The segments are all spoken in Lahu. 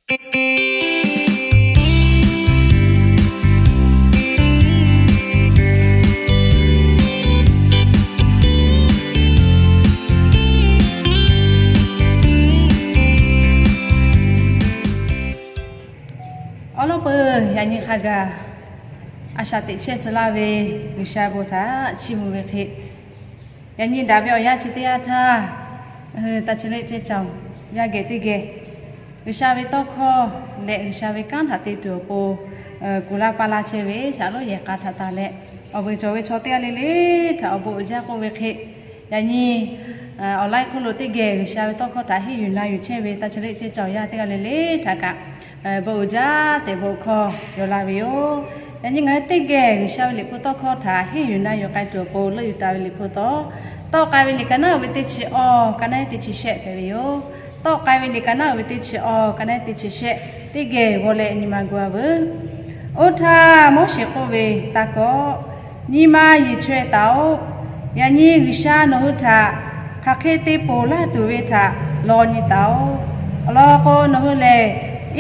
Awˬ lawn peuˬ, yaꞈ nyi hk'a gaˬ a shaꞈ teꞈ chehˇ tcuh laˇ ve G'uiˬsha bon htaꞈ chiˇ mvuh ve hk'e, yaꞈ nyi daꞈ ve awˬ yanˇ chi teˇ yanˇ htaˇ, ngaˬ hui ta chi leˆ ceh caoˬ yaˇ geh teˇ geh G'uiˬsha ve tawˇ hkawˇ leh G'uiˬsha ve kanˉ htaꞈ te tuˬ awˬ pon, kuˬ laˇ paˇ laˇ chehˇ ve shaˍlonˉ yehˬ k'a htaꞈ taˍ leh, awˬ vuiˬ cawˬ ve chaw teˇ g'aˇ le le htaꞈ awˬ bon uiˍ jaˇ k'oˆ ve hk'e, yaꞈ nyi awˬ laiˉ hk'oˆ lo teˇ geh G'uiˬsha ve tawˇ hkawˇ htaꞈ henˇ yuˬ na yuˬ chehˇ ve ta chi leˆ ceh caoˬ yaˇ teˇ g'aˇ le le htaꞈ kaꞈ, bon uiˍ jaˇ tehꞈ bon hkawˇ yaw la ve yoˬ. Yaꞈ nyi ngaˬ hui teˇ geh G'uiˬsha ve liꞈ hpu tawˇ hkawˇ htaꞈ henˇ yuˬ na yuˬ k'ai tuˬ awˬ pon leuˆ yuˬ taˍ ve liꞈ hpu taw, Tawˆ k'ai ve liꞈ ka naˉ uiˍ ve teˇ chi awˬ, ka naˉ teˇ chi shehˆ hpehꞈ ve yoˬ. Tawˆ k'ai ve liꞈ ka naˉ uiˍ ve teˇ chi awˬ, ka naˉ teˇ chi shehˆ teˇ geh g'aw leh nyi ma gu-a veuˬ. Oˇ htaˇ Moˉseˍ k'oˆ ve, Taˇ kawˆ, nyi ma yiˬ chaweh taˍ-oꞈ. Yaꞈ nyi G'uiˬsha nawˬ hui htaꞈ hk'aˬ hk'e te ponˬ laˇ tuˬ ve htaꞈ law nyi taˍ-oꞈ. Awˬ lawn k'o, nawˬ hui lehˬ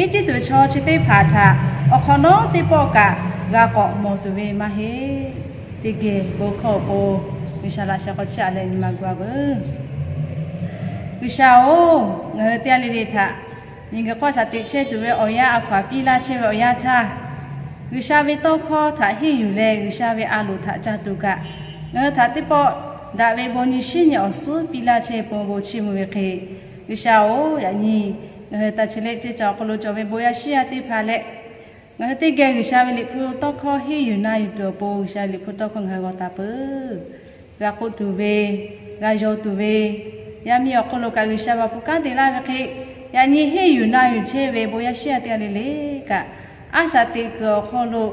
Eˇjiˇtuꞈ chaw chi teˇ hpaˍ htaꞈ awˬ hk'awꞈ nawˉ teˇ pawˆ kaꞈ g'a k'awꞈ mawˬ tuˬ ve maˇ heˆ. Teˇ geh bon hkawˇ awˬ pon G'uiˬsha laꞈ sheh k'aw chiˇ aꞈ leh nyi ma gu-a veuˬ. G'uiˬsha-oˬ, ngaˬ hui teˇ g'aˇ le le htaꞈ miˬguiˬ hk'oˆ shaˍ teꞈ chehˇ tuˬ ve awˬ yanˇ a hkaw-anˬ piˇ laˇ chehˇ ve awˬ yanˇ htaˇ, G'uiˬsha ve tawˇ hkawˇ htaꞈ henˇ yuˬ leh G'uiˬsha ve a loˍ htaꞈ ca tuˬ kaꞈ, ngaˬ hui htaꞈ teˇ pawˆ daꞈ ve bon nyi shiˉ nyi awˬ suhˉ piˇ laˇ chehˇ pon bon chiˇ mvuh ve hk'e, G'uiˬsha-oˬ, yaꞈ nyi ngaˬ hui ta chi leˆ ceh caoˬ awˬ hk'aw lo cawˬ ve bon yaˇ shiˉ yaˇ teˇ hpaˍ leh, ngaˬ hui teˇ geh G'uiˬsha ve liꞈ hpu tawˇ hkawˇ henˇ yuˬ na yuˬ tuˬ awˬ pon G'uiˬsha ve liꞈ hpu tawˇ hkawˇ ngaˬ hui g'aw taˍ peuˬ. G'a k'oˆ tuˬ ve, g'a yaw tuˬ ve, yaˇ miˇ awˬ hk'aw lo kaꞈ G'uiˬsha ve awˬ hpu kanˉ te laˇ ve hk'e, yaꞈ nyi henˇ yuˬ na yuˬ chehˇ ve bon yaˇ shiˉ yaˇ teˇ g'aˇ le le kaꞈ, a shaꞈ teꞈ kuiˬ awˬ hk'aw lo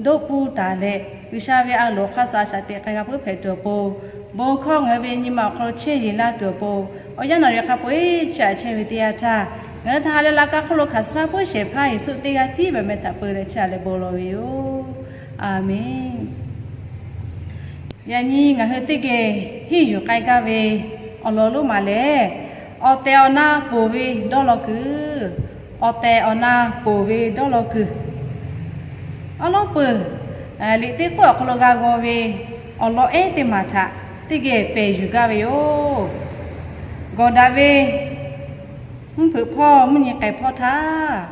doˆ puˇ taˍ leh, G'uiˬsha ve a loˍ hk'aˇ suh a shaꞈ teꞈ k'ai g'a puiˉ hpehꞈ tuˬ awˬ pon, bon hkawˇ ngaˬ hui ve nyi ma awˬ hk'aw lo chehˇ yeˬ laˇ tuˬ awˬ pon, awˬ yanˇ naˬ riˍ hk'a peu-eˬ chiˇ aꞈ chehˇ ve teˇ yanˇ htaˇ, ngaˬ hui htaꞈ ha leh laꞈ ka hk'oˆ lo hkanˍ suh laˇ puiˉ shehˍ hpaˇ Yeˍsuˆ teˇ g'aˇ tiˉ ve meh htaꞈ peu leh chiˇ aꞈ leh bon lawˬ ve yoˬ. A menˬ. Yaꞈ nyi ngaˬ hui teˇ geh henˇ yuˬ k'ai gaˇ ve awˬ lawn lonˉ maˬ lehˬ, awˬ tehˬ awˬ na ponˬ ve dawˇ law kuiˬ, awˬ tehˬ awˬ na ponˬ ve dawˇ law kuiˬ. Awˬ lawn peuˬ, liꞈ teˇ k'oˆ awˬ hk'aw lo g'a g'aw ve awˬ lawn ehˉ teˇ maˬ htaꞈ teˇ geh pehˬ yuˬ gaˇ ve yoˬ. Gawˬ daꞈ ve mvuhˇ hpeuꞈ hpawˇ mvuhˇ nyi k'ai hpawˇ htaˇ,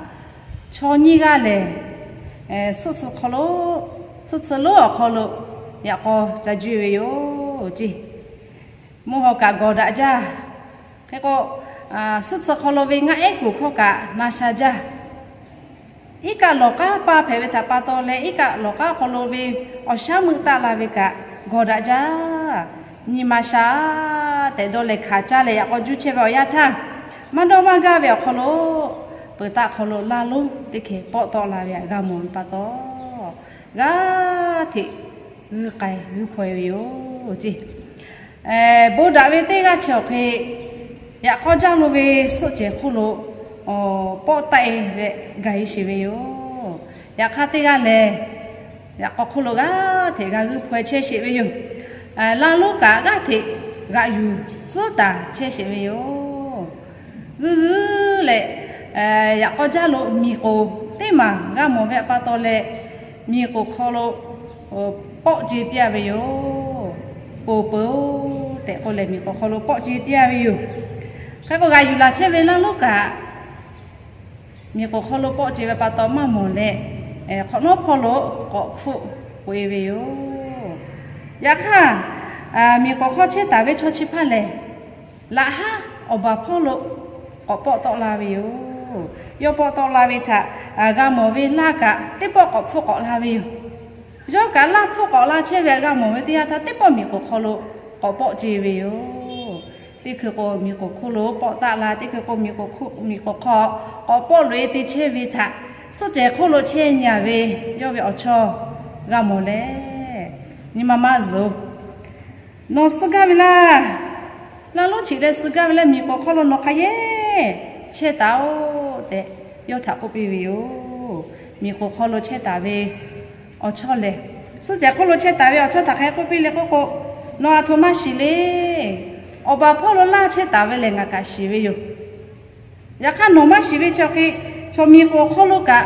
chaw nyiˇ g'aˇ lehˬ, suhˆ tcuh hk'aw lo, suhˆ tcuh lonˉ awˬ hk'aw lo yaꞈ k'aw ca juˇ ve yoˬ ceˇ. Mvuhˇ haw kaꞈ gawˬ daꞈ jaˇ. Hk'e k'o, suhˆ tcuh hk'aw lo ve ngaˆ ehˉ kuˬ hkawˇ kaꞈ na sha jaˇ. Iˉ kaˆ lawˬ k'aˉ paˇ hpehꞈ ve htaꞈ pa taw leh, iˉ kaˆ lawˬ k'aˉ hk'aw lo ve awˬ shaˉ meuˆ taˆ la ve kaꞈ gawˬ daꞈ jaˇ. Nyi ma sha tehꞈ dawˇ leh hkanˍ caˇ leh yaꞈ k'aw juˇ chehˇ ve awˬ yanˇ htaˇ, maˇ dawˇ maˇ gaˇ ve awˬ hk'aw lo, peuˬ taˆ hk'aw lo laˇ lonˉ teˇ hkeh pawˆ tawˆ la ve htaꞈ g'a mawˬ ve pa taw, g'aˇ hteꞈ g'uiˇ k'ai g'uiˇ hpaw-e ve yoˬ ceˇ. Bon daꞈ ve teˇ g'aˇ chi awˬ hk'e, yaꞈ k'aw jaˇ lo ve suhˆ cehˬ hk'oˆ lo pawˆ taˆ-e leh gaˬ-e sheˍ ve yoˬ. Yaꞈ hk'aˇ teˇ g'aˇ lehˬ, yaꞈ k'aw hk'oˆ lo g'aˇ hteꞈ g'a g'uiˇ hpaw-e chehˇ sheˍ ve yoˬ. Laˇ lonˉ kaꞈ g'aˇ hteꞈ g'aꞈ yuˬ tcuhˉ taˍ chehˇ sheˍ ve yoˬ. G'uiˇ g'uiˇ leh, yaꞈ k'aw jaˇ lo miˬ k'oˍ teˇ maˬ g'a mawˬ ve pa taw leh, miˬ k'oˍ hk'aw lo pawˆ ce piˇ-a ve yoˬ. Ponˬ peuˬ-oˬ tehꞈ k'oˆ leh miˬ k'oˍ hk'aw lo pawˆ ce piˇ-a ve yoˬ. Hk'e k'o, g'aꞈ yuˬ laˬ chehˇ ve laˇ lonˉ kaꞈ, miˬ k'oˍ hk'aw lo pawˆ ce ve pa taw maˇ mawˬ leh, hk'awꞈ nawˉ hpawˇ lo k'awꞈ hpfuhˆ k'oꞈ-e ve yoˬ. Yaꞈ hk'aˇ, miˬ k'oˍ hk'aw chehˇ taˍ ve chaw chi hpaˇ lehˬ, laꞈ haˉ awˬ baˬ hpawˇ lo k'awꞈ pawˆ tawˆ la ve yoˬ. Yawˇ pawˆ tawˆ la ve htaꞈ g'a mawˬ ve laˇ kaꞈ, teˇ pawˆ k'awꞈ hpfuhˆ k'awꞈ la ve yoˬ. Yawˇ kaꞈ laˇ hpfuhˆ k'awꞈ la chehˇ ve htaꞈ g'a mawˬ ve teˇ yanˇ htaˇ, teˇ pawˆ miˬ k'oˍ hk'aw lo k'awꞈ pawˆ ce ve yoˬ. Teˇ hkui k'o, miˬ k'oˍ hk'oˆ lo pawˆ taˆ la, teˇ hkui k'o, miˬ k'oˍ hk'aw k'awꞈ pawˆ loꞈ-e te chehˇ ve htaꞈ suhˆ cehˬ hk'oˆ lo chehˇ nyi-a ve yawˇ ve awˬ chawˇ g'a mawˬ leh, nyi ma maˇ zuhˬ-oˬ. Nawˬ suh gaˇ ve laˇ. Laˇ lonˉ chi leh suh gaˇ ve laˇ. Miˬ k'oˍ hk'aw lo nawˬ hk'a yehˬ chehˇ taˍ-oꞈ tehꞈ, yawˇ htaꞈ k'oˆ piˇ ve yoˬ. Miˬ k'oˍ hk'aw lo chehˇ taˍ ve awˬ chawˇ lehˬ, suhˆ cehˬ hk'oˆ lo chehˇ taˍ ve awˬ chawˇ htaꞈ hk'a k'oˆ piˇ leh k'oˆ k'o, Nawˬ aˬ htoꞈ ma shiˍ le. Awˬ baˬ hpawˇ lo laˇ chehˇ taˍ ve lehˬ, ngaˬ kaꞈ shiˍ ve yoˬ. Yaꞈ hk'aˇ, nawˬ maˇ shiˍ ve chi awˬ hk'e, Chaw miˬ k'oˍ hk'aw lo kaꞈ,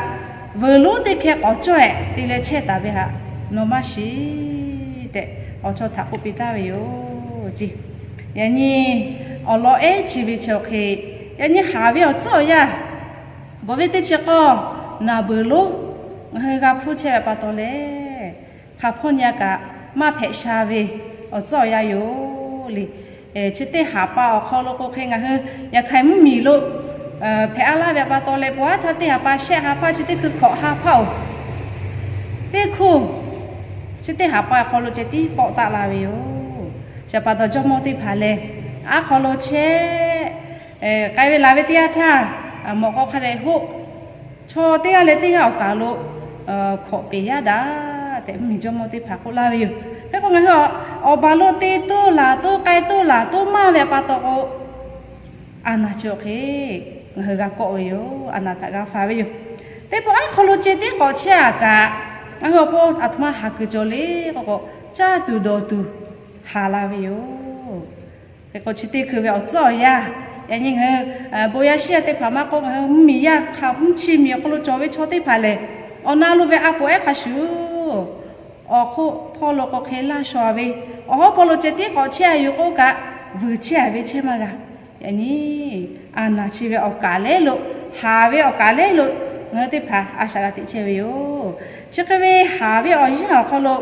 vuiˬ lonˉ teˇ hkeh k'awꞈ cawˇ-ehˍ te leh chehˇ taˍ ve htaꞈ nawˬ maˇ shiˍ tehꞈ, awˬ chawˇ htaꞈ k'oˆ piˇ taˍ ve yoˬ ceˇ. Yaꞈ nyi awˬ lawn ehˉ chi ve chi awˬ hk'e, yaꞈ nyi haˍ ve awˬ tcuhˉ awˬ yanˇ, bvuhꞈ ve teˇ chi k'awˇ naˍ beuˬ lonˉ ngaˬ hui g'a hpfuhˇ chehˇ ve pa taw leh, hk'a hpawˇ nyi a kaꞈ maˇ hpehꞈ sha ve awˬ tcuhˉ awˬ yanˇ yoˬ le. Chi teˇ haˍ pa awˬ hk'aw lo k'o hk'e ngaˬ hui yaꞈ hk'aiˍ mvuhˇmiˬ lo hpehꞈ a laˇ ve pa taw leh, pon aˉ htaˇ teˇ haˍ pa shehˆ ha hpaˇ, chi teˇ hkui hkawꞈ ha hpaˇ-oˬ, teˇ hkui chi teˇ haˍ pa awˬ hk'aw lo ceh tiˉ pawˆ taˆ la ve yoˬ. Chi pa taw jawˇmawˇ teˇ hpaˍ lehˬ, aˉ hk'aw lo chehˇ k'ai ve laˬ ve teˇ yanˇ htaˇ, mawꞈ k'aw hk'a dehꞈ hoˆ, chaw teˇ g'aˇ leh teˇ g'aˇ awˬ kaˍ lo hkawꞈ peˍ yaˇ daꞈ tehꞈ mvuhˇmiˬ jawˇmawˇ teˇ hpaˍ k'oˆ laˇ ve yoˬ. Hk'e k'o ngaˬ hui a, awˬ baˬ lo te toˇ laˬ toˇ k'ai toˇ laˬ toˇ maˇ ve pa taw k'o, a naˍ chi awˬ hk'e ngaˬ hui g'a kawˆ ve yoˬ. A naˍ htaꞈ g'a faˍ ve yoˬ. Teˇ pawˆ aˉ hk'aw lo ceh tiˉ k'awꞈ chehˇ a kaꞈ, ngaˬ hui awˬ pon aˬ htoꞈ ma haˍ kuiˬ cawˬ le k'o k'o, caˇ tuˬ dawˬ tuˬ haˍ la ve yoˬ. Hk'e k'o chi teˇ hkui ve awˬ tcuhˉ awˬ yanˇ, yaꞈ nyi ngaˬ hui bon yaˇ shiˉ yaˇ teˇ hpaˍ maˇ k'oˆ, ngaˬ hui mvuhˇmiˬ yaˇ hk'a mvuhˇ chi miˬ awˬ hk'aw lo cawˬ ve chaw teˇ hpaˍ lehˬ, awˬ na lo ve a poˍ ehˉ hk'a shuˍ awˬ hk'oˆ hpawˇ lo k'o hk'e laˇ shaw ve, awˬ hawˉ hpawˇ lo ceh tiˉ k'awꞈ chehˇ a yoˬ k'oˆ kaꞈ, vuiˬ chehˇ a ve chehˇ maˇ g'a. Yaꞈ nyi a naˍ chi ve awˬ kaˍ lehˉ lo, haˍ ve awˬ kaˍ lehˉ lo ngaˬ hui teˇ hpaˍ a shaꞈ g'a teꞈ chehˇ ve yoˬ. Chi hk'e ve haˍ ve awˬ yanˇ awˬ hk'aw lo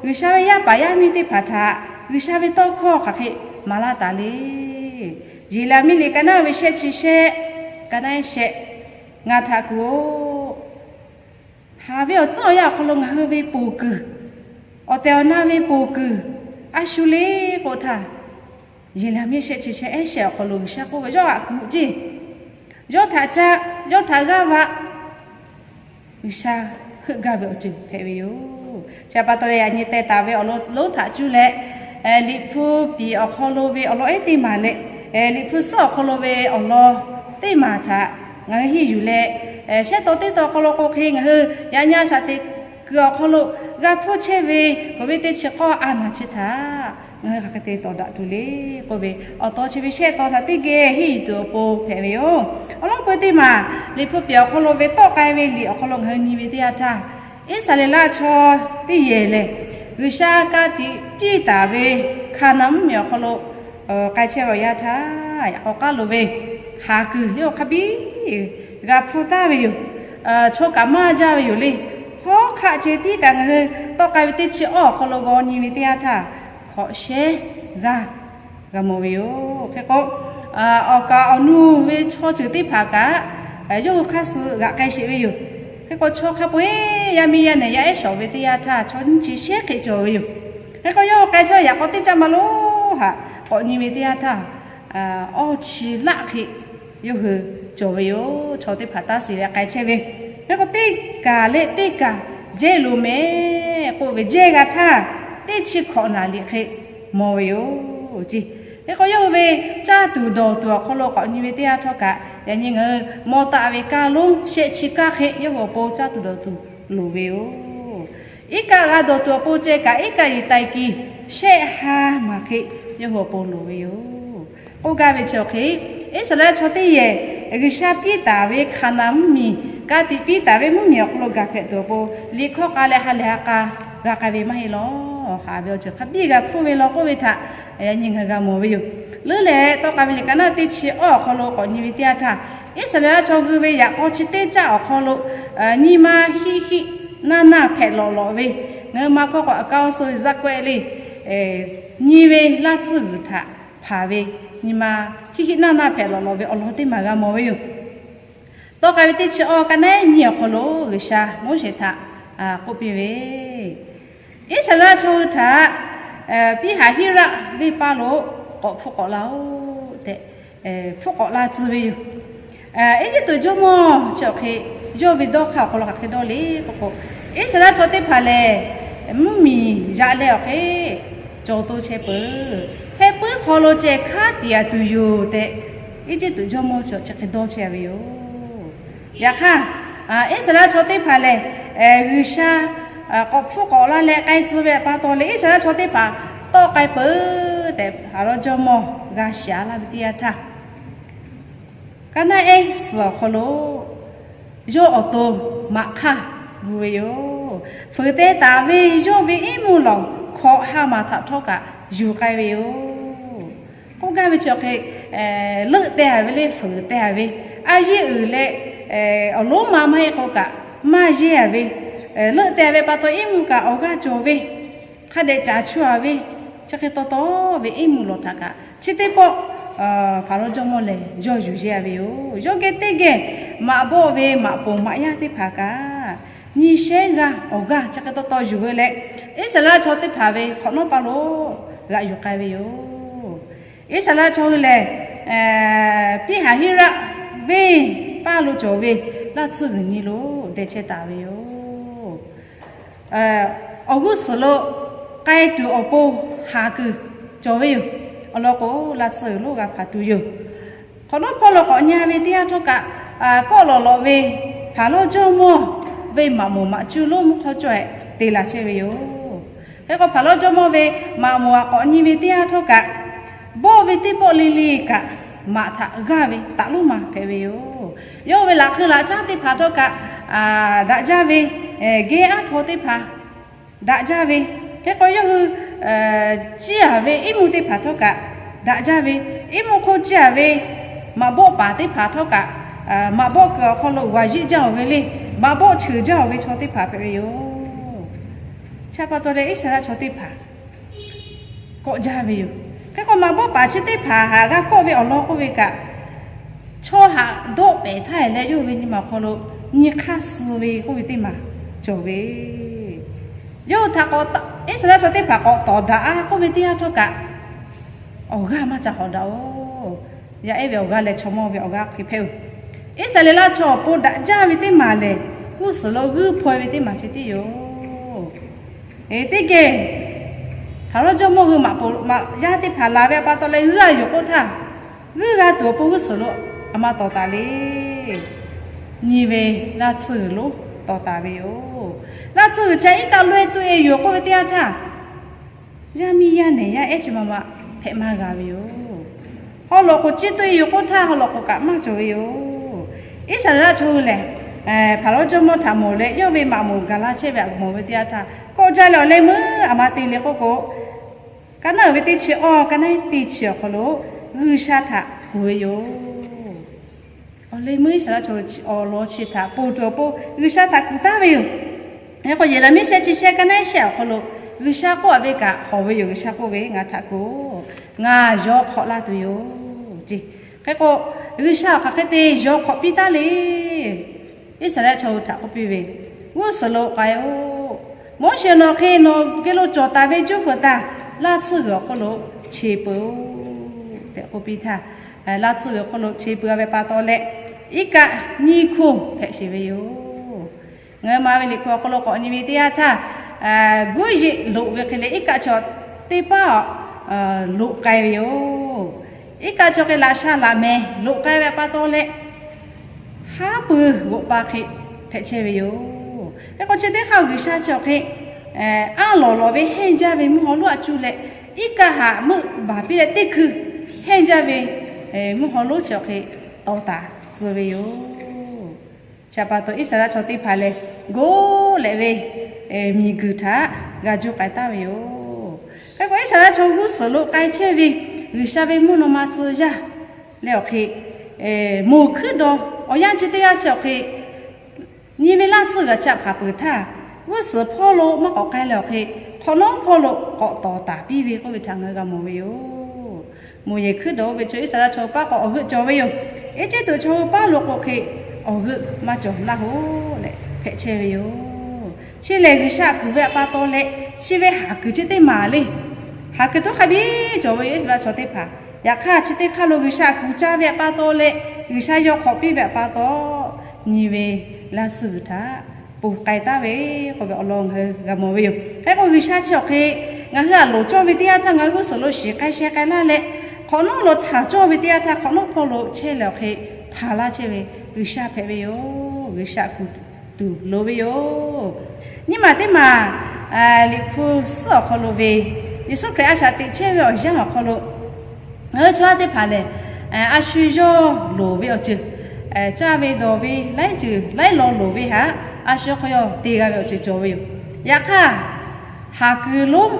G'uiˬsha ve yaˇ paˍ yaˇ miˇ teˇ hpaˍ htaꞈ G'uiˬsha ve tawˇ hkawˇ hk'aˬ hk'e maˍ laˇ taˍ le. Yeˍraˍmiˆ liꞈ ka naˉ ve shehˆ chi shehˆ, ka naˉ shehˆ, ngaˬ htaꞈ kuˬ-oˬ, haˍ ve awˬ tcuhˉ awˬ yanˇ awˬ hk'aw lo ngaˬ hui ve ponˬ kuiˬ, awˬ tehˬ awˬ na ve ponˬ kuiˬ a shu le k'oˆ htaˇ, Yeˍraˍmiˆ shehˆ chi shehˆ ehˉ shehˆ awˬ hk'aw lo G'uiˬsha k'oˆ ve, yawˇ htaꞈ kuˬ ceˇ, yawˇ htaꞈ caˇ, yawˇ htaꞈ g'aˇ va, G'uiˬsha heuˆ gaˇ ve awˬ ceuˬ hpehꞈ ve yoˬ. Chi pa taw leh yaꞈ nyi teh taˍ ve awˬ lawn lonˉ htaꞈ cuˇ leh, Liꞈ hpu piˍ awˬ hk'aw lo ve awˬ lawn ehˉ teˇ maˬ leh, Liꞈ hpu suhˉ awˬ hk'aw lo ve awˬ lawn teˇ maˬ htaꞈ ngaˬ hui henˇ yuˬ leh, shehˆ taw teˇ taw awˬ hk'aw lo k'o hk'e ngaˬ hui yaꞈ nyi a shaꞈ teꞈ kuiˬ awˬ hk'aw lo g'a hpfuhˇ chehˇ ve, k'oˍ ve teˇ chi k'awˇ a naˍ chi htaꞈ ngaˬ hui hk'aˬ hk'e te tawˍ daꞈ tuˬ le k'oˆ ve, awˬ taw chi ve shehˆ taw htaꞈ teˇ geh henˇ yuˬ tuˬ awˬ pon hpehꞈ ve yoˬ. Awˬ lawn peu teˇ maˬ Liꞈ hpu piˍ awˬ hk'aw lo ve tawˆ k'ai ve liꞈ awˬ hk'aw lo ngaˬ hui nyi ve teˇ yanˇ htaˇ, Iˉsaˍreˍlaˆ chaw teˇ yehˬ lehˬ, G'uiˬsha ka tiꞈ piˇ taˍ ve Hkaˍnanˍ mvuhˇmiˬ awˬ hk'aw lo k'ai chehˇ ve awˬ yanˇ htaˇ, yaꞈ k'aw k'aˉ lo ve haˍ kuiˬ yawˇ hk'a biˇ g'a hpfuhˇ taˍ ve yoˬ. Chaw kaꞈ maˇ jaˇ ve yoˬ le. Hawˉ hk'aˆ ceh tiˉ kaꞈ ngaˬ hui tawˆ k'ai ve teˇ chi awˇ awˬ hk'aw lo g'aw nyi ve teˇ yanˇ htaˇ, hkawꞈ shehˉ g'aˇ g'a mawˬ ve yoˬ. Hk'e k'o, awˬ kaˍ awˬ nu ve chaw ceuˬ teˇ hpaˍ kaꞈ yawˇ hui hk'aˇ suh g'aꞈ k'ai sheˍ ve yoˬ. Hk'e k'o, chaw hk'a peu-eˬ yaˇ miˇ yaˇ nehˬ yaˇ ehˉ shawˍ ve teˇ yanˇ htaˇ, chaw nyiˇ chi shehˉ hk'e cawˬ ve yoˬ. Hk'e k'o, yawˇ hui k'ai chaw yaꞈ k'aw teˇ caˆ maˇ lonˉ haꞈ k'awꞈ nyi ve teˇ yanˇ htaˇ, awˇ chi laˆ hk'e yawˇ hui cawˬ ve yoˬ. Chaw teˇ hpaˍ taˇ shiˍ leh k'ai chehˇ ve. Hk'e k'o, teˇ kaˬ leh teˇ kaˬ jehˇ lo mehˍ k'oˆ ve jehˇ g'a htaˇ, teˇ chi hkawꞈ naˍ liꞈ hk'e mawˬ ve yoˬ ceˇ. Hk'e k'o, yawˇ hui ve caˇ tuˬ dawˬ tuˬ awˬ hk'aw lo k'awꞈ nyi ve teˇ yanˇ htawˇ kaꞈ, yaꞈ nyi ngaˬ hui mawˬ taˍ ve kaˇ lonˉ shehˆ chi kaˇ hk'e yawˇ hui awˬ pon caˇ tuˬ dawˬ tuˬ loˍ ve yoˬ. Iˉ kaˆ g'a dawˬ tuˬ awˬ pon ceh kaꞈ, iˉ kaˆ yiˍ taiˍ kiˍ shehˆ ha maˬ hk'e yawˇ hui awˬ pon loˍ ve yoˬ. K'oˆ gaˇ ve chi awˬ hk'e, Iˉsaˍreˍlaˆ chaw teˇ yehˬ G'uiˬsha piˇ taˍ ve Hkaˍnanˍ mvuhˇmiˬ, ka tiꞈ piˇ taˍ ve mvuhˇmiˬ awˬ hk'aw lo gaˬ hpehꞈ tuˬ awˬ pon, liꞈ hkawˇ k'a leh ha lehˬ ha k'a g'a k'ai ve maˇ heˆ law. Haˍ ve awˬ ceuˬ hk'a biˇ g'a hpfuhˇ ve law k'oˆ ve htaꞈ yaꞈ nyi ngaˬ hui g'a mawˬ ve yoˬ. Leuˉ leh tawˆ k'ai ve liꞈ ka naˉ teˇ chi awˇ awˬ hk'aw lo k'awꞈ nyi ve teˇ yanˇ htaˇ, Iˉsaˍreˍlaˆ chaw hui ve yaꞈ k'aw chi teˇ caˆ awˬ hk'aw lo nyi ma hiˆ hiˆ naˇ naˇ hpehꞈ lawꞈ lawꞈ ve, ngaˬ hui maˇ hkawˇ k'o, a kaˇ awˇ so ve zaˇ kawehˆ le, nyi ve laˇ tsuhˇ g'uiˬ htaꞈ hpanˍ ve, nyi ma hiˆ hiˆ naˇ naˇ hpehꞈ lawꞈ lawꞈ ve awˬ lawn teˇ maˬ g'a mawˬ ve yoˬ. Tawˆ k'ai ve teˇ chi awˇ ka naˉ nyiˇ awˬ hk'aw lo G'uiˬsha Moˉseˍ htaꞈ k'oˆ piˇ ve, Iˉsaˍreˍlaˆ chaw hui htaꞈ Piˇhaˍhiˉraˆ venˇ paˇ lo k'awꞈ hpfuhˆ k'awꞈ laˇ-oˆ tehꞈ, hpfuhˆ k'awꞈ la tcuh ve yoˬ. Eˇjiˇtuꞈ jawˇmawˇ chi awˬ hk'e yawˇ ve dawˇ hk'aˇ awˬ hk'aw lo hk'aˬ hk'e dawˇ le k'o k'o, Iˉsaˍreˍlaˆ chaw teˇ hpaˍ lehˬ, mvuhˇmiˬ yaꞈ leh awˬ hk'e caw toˇ chehˇ peuˬ. Heh puiˉ hk'aw lo ceh hkanˉ tiꞈ a tuˬ yoˬ tehꞈ, Eˇjiˇtuꞈ jawˇmawˇ chi awˬ chi hk'e dawˇ chehˇ ve yoˬ. Yaꞈ hk'aˇ, Iˉsaˍreˍlaˆ chaw teˇ hpaˍ lehˬ, G'uiˬsha k'awꞈ hpfuhˆ k'awꞈ la leh k'ai tcuh ve pa taw leh, Iˉsaˍreˍlaˆ chaw teˇ hpaˍ tawˆ k'ai peuˬ tehꞈ, Aˍronˍ jawˇmawˇ g'a shiˍ laˇ ve teˇ yanˇ htaˇ, ka naˉ ehˉ suhˍ awˬ hk'aw lo yawˇ awˬ to maꞈ hk'aˇ gu ve yoˬ. Fuiˍ teh taˍ ve yawˇ ve iˉ mvuhˇ lawˬ hkawꞈ ha maˬ htaꞈ htawˇ kaꞈ yuˬ k'ai ve yoˬ. K'oˆ gaˇ ve chi awˬ hk'e, leuˆ teh ve le, fuiˍ teh ve, a yeˇ uiˍ leh awˬ lonˉ ma maˇ heˆ k'o kaꞈ maˇ yeˇ ve, leuˆ teh ve pa taw iˉ mvuhˇ kaꞈ awˬ g'aˇ cawˬ ve, hk'a dehꞈ caˍ chu a ve, chi hk'e taw taw ve iˉ mvuhˇ lawˬ htaꞈ kaꞈ chi teˇ pawˆ Hpaˍrawˇ jawˇmawˇ lehˬ yawˇ yuˬ yeˇ a ve yoˬ. Yawˇ geh teˇ geh maꞈ bawˆ ve maꞈ poˍ maꞈ yaˇ teˇ hpaˍ kaꞈ nyi shehˉ g'aˇ awˬ g'aˇ chi hk'e taw taw yuˬ ve leh, Iˉsaˍreˍlaˆ chaw teˇ hpaˍ ve hk'awꞈ nawˉ paˇ lo g'aꞈ yuˬ k'ai ve yoˬ. Iˉsaˍreˍlaˆ chaw hui lehˬ, Piˇhaˍhiˉraˆ venˇ paˇ lo cawˬ ve laˇ tsuhˇ g'uiˬ nyi lo deh chehˇ taˍ ve yoˬ. Awˬ g'uˇ suhˍ lo k'ai tuˬ awˬ pon haˍ kuiˬ cawˬ ve yoˬ. Awˬ lawn k'o, laˇ tsuhˇ g'uiˬ lonˉ g'a hpanˍ tuˬ yoˬ. Hk'awꞈ nawˉ hpawˇ lo k'awꞈ nyi ve teˇ yanˇ htawˇ kaꞈ, kawˆ lawˬ lawꞈ ve Hpaˍrawˇ jawˇmawˇ ve maꞈ moˍ maꞈ cuˇ lonˉ mvuhˇ hk'awˇ cawˇ ehˍ te laˬ chehˇ ve yoˬ. Hk'e k'o, Hpaˍrawˇ jawˇmawˇ ve maꞈ moˍ aꞈ k'awꞈ nyi ve teˇ yanˇ htawˇ kaꞈ, bawˆ ve teˇ pawˆ le le kaꞈ maꞈ htaꞈ g'aˇ ve taˍ lonˉ ma hpehꞈ ve yoˬ. Yawˇ ve laꞈ hk'eu laꞈ caˉ teˇ hpaˍ htawˇ kaꞈ daꞈ jaˇ ve, geh aˉ htaw teˇ hpaˍ daꞈ jaˇ ve, hk'e k'o yawˇ hui ciˇ a ve iˉ mvuhˇ teˇ hpaˍ htawˇ kaꞈ daꞈ jaˇ ve, iˉ mvuhˇ hk'oˆ ciˇ a ve maꞈ bawˆ paˍ teˇ hpaˍ htawˇ kaꞈ maꞈ bawˆ kuiˬ awˬ hk'aw lo g'aꞈ yeˆ jaˇ oˬ ve le, maꞈ bawˆ cheuˬ jaˇ oˬ ve chaw teˇ hpaˍ hpehꞈ ve yoˬ. Chi pa taw leh Iˉsaˍreˍlaˆ chaw teˇ hpaˍ kawˆ jaˇ ve yoˬ. Hk'e k'o, maꞈ bawˆ paˍ chi teˇ hpaˍ haꞈ g'a kawˆ ve awˬ lawn k'oˆ ve kaꞈ, chaw haꞈ dawˆ pehˍ htaˇ leh yawˇ hui ve nyi ma awˬ hk'aw lo nyi hk'aˇ suh ve k'oˆ ve teˇ maˬ cawˬ ve, yawˇ hui htaꞈ k'awꞈ, Iˉsaˍreˍlaˆ chaw teˇ hpaˍ k'awꞈ tawˍ daꞈ a k'oˆ ve teˇ yanˇ htawˇ kaꞈ, awˬ g'aˇ maˇ ca hawꞈ daꞈ oˬ. Yaˇ ehˉ ve awˬ g'aˇ leh chaw mawˇ ve awˬ g'aˇ hk'e hpehꞈ oˬ. Iˉsaˍreˍlaˆ chaw awˬ pon daꞈ jaˇ ve teˇ maˬ lehˬ, g'uˇ suhˍ lo g'uiˇ hpaw e ve teˇ maˬ ceh tiˉ yoˬ. Teˇ geh Hpaˍrawˇ jawˇmawˇ hui maꞈ poˍ maꞈ yaˇ teˇ hpaˍ laˬ ve pa taw leh g'uiˇ a yoˬ k'oˆ htaˇ, g'uiˇ g'a tuˬ awˬ pon g'uˇ suhˍ lo a ma tawˍ taˍ le. Nyi ve laˇ tsuhˇ g'uiˬ lonˉ tawˍ taˍ ve yoˬ. Laˇ tsuhˇ g'uiˬ chi iˉ kaˆ laweh tuˆ e yoˬ k'oˆ ve teˇ yanˇ htaˇ, yaˇ miˇ yaˇ nehˬ yaˇ ehˉ chi ma ma hpehꞈ maˇ g'a ve yoˬ. Haw loꞈ k'oˍ ciˇ tuˆ e yoˬ k'oˆ htaˇ, haw loꞈ k'oˍ kaꞈ maˇ cawˬ ve yoˬ. Iˉsaˍreˍlaˆ chaw hui lehˬ, Hpaˍrawˇ jawˇmawˇ htaꞈ mawˬ leh yawˇ ve maꞈ moˍ gaˬ la chehˇ ve htaꞈ mawˬ ve teˇ yanˇ htaˇ, kawˆ jaˇ leh awˬ leh meuˇ a ma te le k'oˆ k'o, kaˇ naˉ uiˍ ve teˇ chi awˇ, kaˇ naˉ teˇ chi awˬ hk'aw lo G'uiˬsha htaꞈ kuˬ ve yoˬ. Awˬ leh meuˇ Iˉsaˍreˍlaˆ chaw awˬ lawn chi htaꞈ ponˬ tuˬ awˬ pon G'uiˬsha htaꞈ kuˬ taˍ ve yoˬ. Hk'e k'o, Yeˍraˍmiˆ shehˆ chi shehˆ kaˇ naˉ shehˆ awˬ hk'aw lo G'uiˬsha k'oˆ a ve kaꞈ hawˬ ve yoˬ. G'uiˬsha k'oˆ ve, Ngaˬ htaꞈ kuˬ, ngaˬ yaw hk'awꞈ laˇ tuˬ yoˬ, ce. Hk'e k'o, G'uiˬsha awˬ hk'aˬ hk'e te yaw hk'awꞈ piˇ taˉ le. Iˉsaˍreˍlaˆ chaw hui htaꞈ k'oˆ piˇ ve, G'uˇ suhˍ lo k'ai-oˬ. Moˉseˍ nawˬ hk'e nawˬ geh lo cawˬ taˍ ve juˇ fuiˍ htaꞈ laˇ tsuhˇ g'uiˬ awˬ hk'aw lo che peuˬ-oˬ tehꞈ k'oˆ piˇ htaˇ, laˇ tsuhˇ g'uiˬ awˬ hk'aw lo che peuˬ a ve pa taw leh, iˉ kaˆ nyiˇ hkoˇ hpehꞈ sheˍ ve yoˬ. Ngaˬ hui ma ve Liꞈ hpu awˬ hk'aw lo k'awꞈ nyi ve teˇ yanˇ htaˇ, guˇ yeꞈ loꞈ ve hk'e leh iˉ kaˆ chaw teˇ paˉ loꞈ k'ai ve yoˬ. Iˉ kaˆ chaw hk'e laꞈ sha laꞈ mehˍ loꞈ k'ai ve pa taw leh, haˉ pui g'oꞈ pa hk'e hpehꞈ chehˇ ve yoˬ. Hk'e k'o, chi teˇ hk'aˇ G'uiˬsha chi awˬ hk'e aˉ lawˬ lawˬ ve hehnˇ jaˇ ve mvuhˇ haw lonˉ a cuˇ leh, iˉ kaˆ haꞈ meuˆ baˬ piˇ leh teˇ hkui hehnˇ jaˇ ve mvuhˇ haw lonˉ chi awˬ hk'e tawˍ taˍ tcuh ve yoˬ. Chi pa taw Iˉsaˍreˍlaˆ chaw teˇ hpaˍ lehˬ, goˇ leh ve miˬguiˬ htaꞈ g'a juˇ k'ai taˍ ve yoˬ. Hk'e k'o, Iˉsaˍreˍlaˆ chaw g'uˇ suhˍ lo k'ai chehˇ ve G'uiˬsha ve mvuhˇ naw ma tcuh yaˇ leh awˬ hk'e, moˬ hkuiˉ daw awˬ yanˇ chi teˇ g'aˇ chi awˬ hk'e, nyi ve laˇ tsuhˇ g'uiˬ chi htaꞈ hpanˍ peuˬ htaˇ, g'uˇ suhˍ hpawˇ lo maˇ k'awꞈ k'ai leh awˬ hk'e, hk'awꞈ nawˉ hpawˇ lo k'awꞈ tawˍ taˍ piˇ ve k'oˆ ve htaꞈ ngaˬ hui g'a mawˬ ve yoˬ. Moˬ yehˬ hkuiˉ daw oˇ ve chaw Iˉsaˍreˍlaˆ chaw hui paˇ k'o awˬ g'euˆ cawˬ ve yoˬ. Eˇjiˇtuꞈ chaw hui paˇ lo k'o hk'e, awˬ g'euˆ maˇ cawˬ laˇ hoˉ leh hpehꞈ chehˇ ve yoˬ. Chi lehˬ, G'uiˬsha kuˬ ve pa taw leh, chi ve haˍ kuiˬ chi teˇ maˬ le. Haˍ kuiˬ htawˇ hk'a biˇ cawˬ ve yoˬ, Iˉsaˍreˍlaˆ chaw teˇ hpaˍ. Yaꞈ hk'aˇ, chi teˇ hk'aˇ lo G'uiˬsha kuˬ caˇ ve pa taw leh, G'uiˬsha yaw hk'awꞈ piˇ ve pa taw, nyi ve laˇ tsuhˇ g'uiˬ htaꞈ ponˬ k'ai taˍ ve k'oˆ ve awˬ lawn ngaˬ hui g'a mawˬ ve yoˬ. Hk'e k'o, G'uiˬsha chi awˬ hk'e ngaˬ hui a loˍ cawˇ ve teˇ yanˇ htaˇ, ngaˬ hui g'uˇ suhˍ lo shiˍ k'ai sheh k'ai laˇ leh, hk'awꞈ nawˉ lo htaˍ cawˇ ve teˇ yanˇ htaˇ, hk'awꞈ nawˉ hpawˇ lo chehˇ leh awˬ hk'e htaˍ laˇ chehˇ ve G'uiˬsha hpehꞈ ve yoˬ. G'uiˬsha kuˬ tuˬ loˍ ve yoˬ. Nyiˇ maˬ teˇ maˬ, Liꞈ hpu suhˉ awˬ hk'aw lo ve, Yeˍsuˆ Hkriꞈ a shaꞈ teꞈ chehˇ ve awˬ yanˇ awˬ hk'aw lo, ngaˬ hui chaw yaˇ teˇ hpaˍ lehˬ, a shu yawˇ loˍ ve awˬ ceuˬ caˇ ve dawˬ ve laiˉ ceuˬ laiˉ law loˍ ve htaꞈ a shu hk'aw yawˇ te g'a ve awˬ ceuˬ cawˬ ve yoˬ. Yaꞈ hk'aˇ, haˍ kuiˬ lonˉ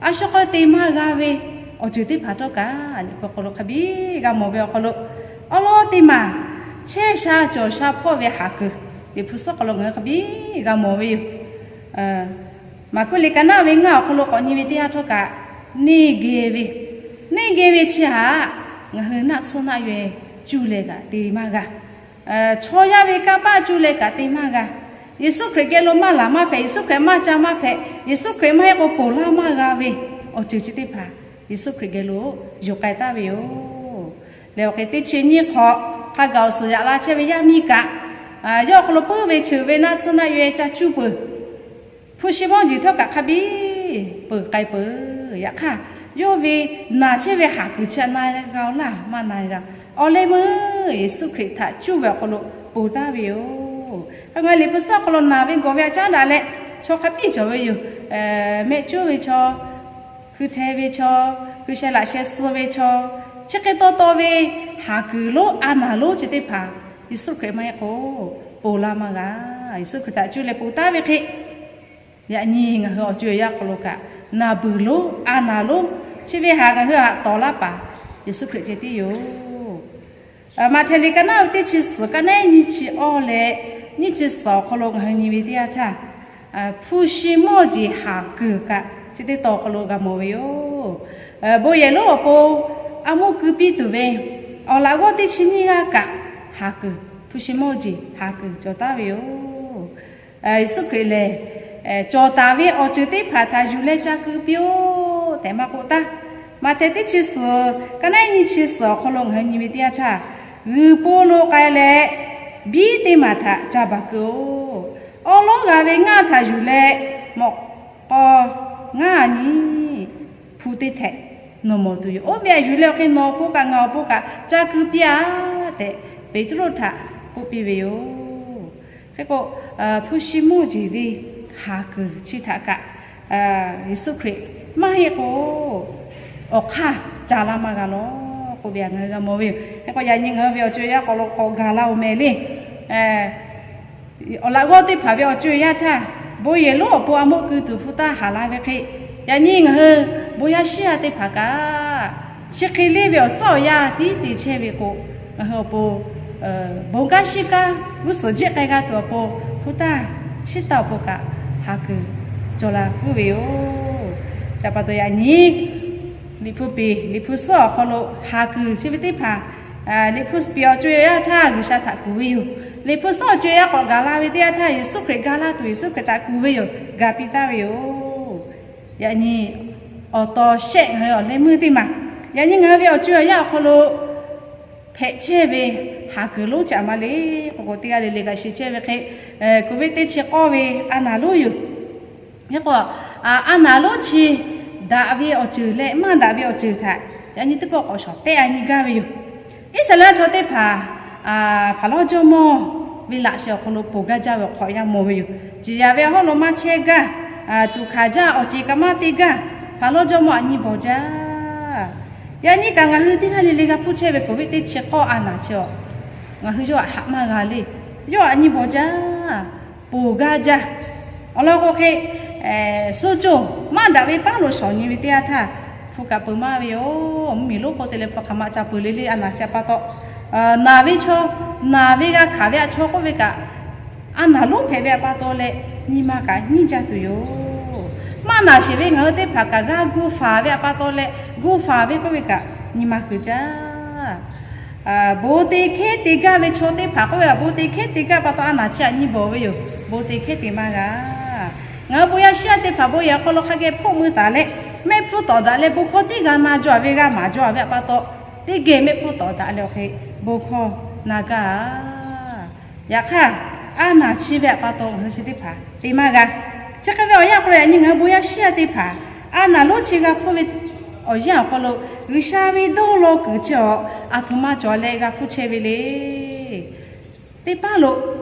a shu hk'aw te maˇ g'a ve awˬ ceuˬ teˇ hpaˍ htawˇ kaꞈ, Liꞈ hpu hk'aw lo hk'a biˇ g'a mawˬ ve awˬ hk'aw lo, awˉ lawˉ teˇ maˬ chehˇ sha cawˬ sha hpawˇ ve haˍ kuiˬ, Liꞈ hpu suhˉ hk'aw lo ngaˬ hui hk'a biˇ g'a mawˬ ve yoˬ. Maˍkuˆ liꞈ ka naˆ ve ngaˇ awˬ hk'aw lo k'awꞈ nyi ve teˇ yanˇ htawˇ kaꞈ, neˇ geh ve, neˇ geh ve chi htaꞈ ngaˬ hui naˆ tsuhˇ naˆ yaweh cuˇ leh kaꞈ te maˇ g'a. Chaw yaˇ ve kanˇ paˆ cuˇ leh kaꞈ te maˇ g'a. Yeˍsuˆ Hkriꞈ geh lo maˇ laˬ maˇ hpehꞈ, Yeˍsuˆ Hkriꞈ maˇ ca maˇ hpehꞈ, Yeˍsuˆ Hkriꞈ maˇ heˆ k'o ponˬ laˇ maˇ g'a ve awˬ ceuˬ chi teˇ hpaˍ Yeˍsuˆ Hkriꞈ geh lo yuˬ k'ai taˍ ve yoˬ. Lehˬ, awˬ hk'e teˇ chi nyiˇ hk'awꞈ hk'a gaˬ awˬ suhˍ yaꞈ la chehˇ ve yaˇ miˇ kaꞈ, yawˇ awˬ hk'aw lo puiˉ ve cheuˬ ve naˆ tsuhˇ naˆ yaweh ca cuˇ peuˬ. Hpu shi mawˇ jeˬ htawˇ kaꞈ hk'a biˇ peuˬ k'ai peuˬ. Yaꞈ hk'aˇ, yawˇ ve naˬ chehˇ ve haˍ kuiˬ chi htaꞈ na g'a-o laˇ maˇ na g'a. Awˬ leh meuˇ Yeˍsuˆ Hkriꞈ htaꞈ cuˇ ve awˬ hk'aw lo ponˬ taˍ ve yoˬ. Hk'e k'o, Liꞈ hpu suhˉ awˬ hk'aw lo naˬ ve gawˬ ve htaꞈ caˉ daꞈ leh, chaw hk'a biˇ cawˬ ve yoˬ. Mehˆ cuˉ ve chaw, hkui hteh ve chaw, hkui sheh laꞈ sheh suh ve chaw, chi hk'e taw taw ve haˍ kuiˬ lonˉ a naˍ lonˉ chi teˇ hpaˍ Yeˍsuˆ Hkriꞈ maˇ heˆ k'o ponˬ laˇ maˇ g'a. Yeˍsuˆ Hkriꞈ htaꞈ cuˇ leh ponˬ taˍ ve hk'e, yaꞈ nyi ngaˬ hui awˬ co-e awˬ yanˇ hk'aw lo kaꞈ, naˬ beuˬ lonˉ a naˍ lonˉ chi ve haˍ ngaˬ hui htaꞈ tawˍ laˇ paˍ Yeˍsuˆ Hkriꞈ ceh tiˉ yoˬ. Maꞈhtehˍ liꞈ ka naˆ ve teˇ chi suhˍ, ka naˆ nyiˇ chi awˇ leh nyiˇ chi suhˍ awˬ hk'aw lo ngaˬ hui nyi ve teˇ yanˇ htaˇ, hpu shi mawˇ jeˬ haˍ kuiˬ kaꞈ chi teˇ tawn awˬ hk'aw lo g'a mawˬ ve yoˬ. Bon yehˬ lonˉ awˬ pon a mvuhˇ keu piˇ tuˬ ve awˬ laꞈ g'awˇ teˇ chi nyiˇ g'aˇ kaꞈ, haˍ kuiˬ, hpu shi mawˇ jeˬ haˍ kuiˬ cawˬ taˍ ve yoˬ. Yeˍsuˆ Hkriꞈ lehˬ, cawˬ taˍ ve awˬ ceuˬ teˇ hpaˍ htaꞈ yuˬ leh ca keu piˇ-oˆ tehꞈ maˇ k'oˆ taˍ. Maꞈhtehˍ teˇ chi suhˍ, ka naˆ nyiˇ chi suhˍ awˬ hk'aw lo ngaˬ hui nyi ve teˇ yanˇ htaˇ, g'uiˬ po lo k'ai leh, biˉ teˇ maˬ htaꞈ ca baˬ keu-oˆ. Awˉ lawˉ g'a ve ngaˇ htaꞈ yuˬ leh, mawꞈ k'aw ngaˇ nyi hpu teˇ htehꞈ nawˬ mawˬ tuˬ yoˬ. Oˇ ve htaꞈ yuˬ leh awˬ hk'e nawˬ awˬ pon kaꞈ ngaˬ awˬ pon kaꞈ ca keu piˇ-aˬ tehꞈ, Peˍtruˆ htaꞈ k'oˆ piˇ ve yoˬ. Hk'e k'o, hpu shi mawˇ jeˬ ve haˍ kuiˬ chi htaꞈ kaꞈ, Yeˍsuˆ Hkriꞈ maˇ heˆ k'o awˬ hk'aˇ ca laˇ maˇ g'a lawˬ k'oˆ ve htaꞈ ngaˬ hui g'a mawˬ ve yoˬ. Hk'e k'o, yaꞈ nyi ngaˬ hui ve awˬ co-e awˬ yanˇ hk'aw lo k'awꞈ gaˬ laˇ-oˬ mehˍ le. Awˬ laꞈ g'awˇ teˇ hpaˍ ve awˬ co-e awˬ yanˇ htaˇ, bon yehˬ lonˉ awˬ pon a mvuhˇ keu tuˬ hpu taˇ haˍ la ve hk'e, yaꞈ nyi ngaˬ hui bon yaˇ shiˉ yaˇ teˇ hpaˍ kaꞈ, chi hk'e leˇ ve awˬ tcuhˉ awˬ yanˇ tiˉ te chehˇ ve k'o, ngaˬ hui awˬ pon bon kanˉ shiˉ kanˉ g'uˇ suhˍ jiˆ k'ai g'a tuˬ awˬ pon hpu taˇ shiˉ taˇ awˬ pon kaꞈ haˍ kuiˬ cawˬ la puiˉ ve yoˬ. Chi pa taw yaꞈ nyi Liꞈ hpu piˍ, Liꞈ hpu suhˉ awˬ hk'aw lo haˍ kuiˬ chi ve teˇ hpaˍ, Liꞈ hpu piˍ awˬ co-e awˬ yanˇ htaˇ G'uiˬsha htaꞈ kuˬ ve yoˬ. Liꞈ hpu suhˉ awˬ co-e awˬ yanˇ k'awꞈ gaˬ la ve teˇ yanˇ htaˇ Yeˍsuˆ Hkriꞈ ga laˇ tuˬ Yeˍsuˆ Hkriꞈ htaꞈ kuˬ ve yoˬ. Ga piˇ taˍ ve yoˬ. Yaꞈ nyi awˬ taw shehˆ ngaˬ hui awˬ leh meuˇ teˇ maˬ, yaꞈ nyi ngaˬ hui ve awˬ co-e awˬ yanˇ awˬ hk'aw lo hpehꞈ chehˇ ve haˍ kuiˬ lonˉ chi aꞈ ma le k'o k'o, teˇ g'aˇ le le kaꞈ shiˍ chehˇ ve hk'e, k'oˍ viˆ teˇ chi k'awˇ ve a naˍ lonˉ yoˬ. Hk'e k'o, a naˍ lonˉ chi daꞈ ve awˬ ceuˬ leh maˇ daꞈ ve awˬ ceuˬ htaꞈ yaꞈ nyi teˇ pawˆ k'awꞈ shawˍ tehˆ a nyi gaˇ ve yoˬ. Iˉsaˍreˍlaˆ chaw teˇ hpaˍ Hpaˍrawˇ jawˇmawˇ ve laꞈ sheh awˬ hk'aw lo ponˬ gaˇ jaˇ ve awˬ hk'awꞈ yaˇ mawˬ ve yoˬ. Ciˍ yanˍ ve awˬ hawˉ lo maˇ chehˇ gaˇ, tuꞈ hkanˍ jaˇ, awˬ ceˬ kaꞈ maˇ te gaˇ, Hpaˍrawˇ jawˇmawˇ aꞈ nyi bawˬ jaˇ. Yaꞈ nyi kaꞈ ngaˬ hui teˇ g'aˇ le le g'a hpuˇ chehˇ ve k'oˍ viˆ teˇ chi k'awˇ a naˍ chi awˬ, ngaˬ hui yawˇ htaꞈ haꞈ maˇ g'a le. Yawˇ aꞈ nyi bawˬ jaˇ, ponˬ gaˇ jaˇ. Awˬ lawn k'o hk'e, suh coˬ maˇ daꞈ ve paˉ lo shawˍ nyi ve teˇ yanˇ htaˇ, hpu kaꞈ peuˬ maˇ ve yoˬ. Mvuhˇmiˬ lonˉ k'o te leh hpu hk'aˬ ma ca peuˬ le le a naˍ chi aꞈ pa taw, naˬ ve chaw, naˬ ve g'a hkanˍ ve aꞈ chaw k'oˆ ve kaꞈ, a naˍ lonˉ hpehꞈ ve aꞈ pa taw leh nyi ma kaꞈ nyiˇ jaˇ tuˬ yoˬ. Maˇ naˬ sheˍ ve ngaˬ hui teˇ hpaˍ kaꞈ g'a gu faˍ ve aꞈ pa taw leh, gu faˍ ve k'oˆ ve kaꞈ nyi ma kuiˬ jaˇ. Bon te hkehˉ te gaˇ ve chaw teˇ hpaˍ k'oˆ ve kaꞈ, bon te hkehˉ te gaˇ pa taw a naˍ chi aꞈ nyi bawˬ ve yoˬ. Bon te hkehˉ te maˇ g'a. Ngaˬ hui bon yaˇ shiˉ yaˇ teˇ hpaˍ bon yehˬ awˬ hk'aw lo hk'a geh hpoˆ mui taˍ leh, mehˆ hpfuhˇ tawˍ daꞈ leh bon hkawˇ teˇ g'aˇ na jaw ve g'a maˍ jaw ve aꞈ pa taw, teˇ geh mehˆ hpfuhˇ tawˍ daꞈ leh awˬ hk'e bon hkawˇ na gaˇ. Yaꞈ hk'aˇ, a naˍ chi ve aꞈ pa taw ngaˬ hui chi teˇ hpaˍ te maˇ g'a. Chi hk'e ve awˬ yanˇ hk'aw lo yaꞈ nyi ngaˬ hui bon yaˇ shiˉ yaˇ teˇ hpaˍ a naˍ lonˉ chi g'a hpuˇ ve awˬ yanˇ awˬ hk'aw lo G'uiˬsha ve dawˇ law kuiˬ chi awˬ aˬ htoꞈ ma cawˬ leh g'a hpuˇ chehˇ ve le. Teˇ paˉ lo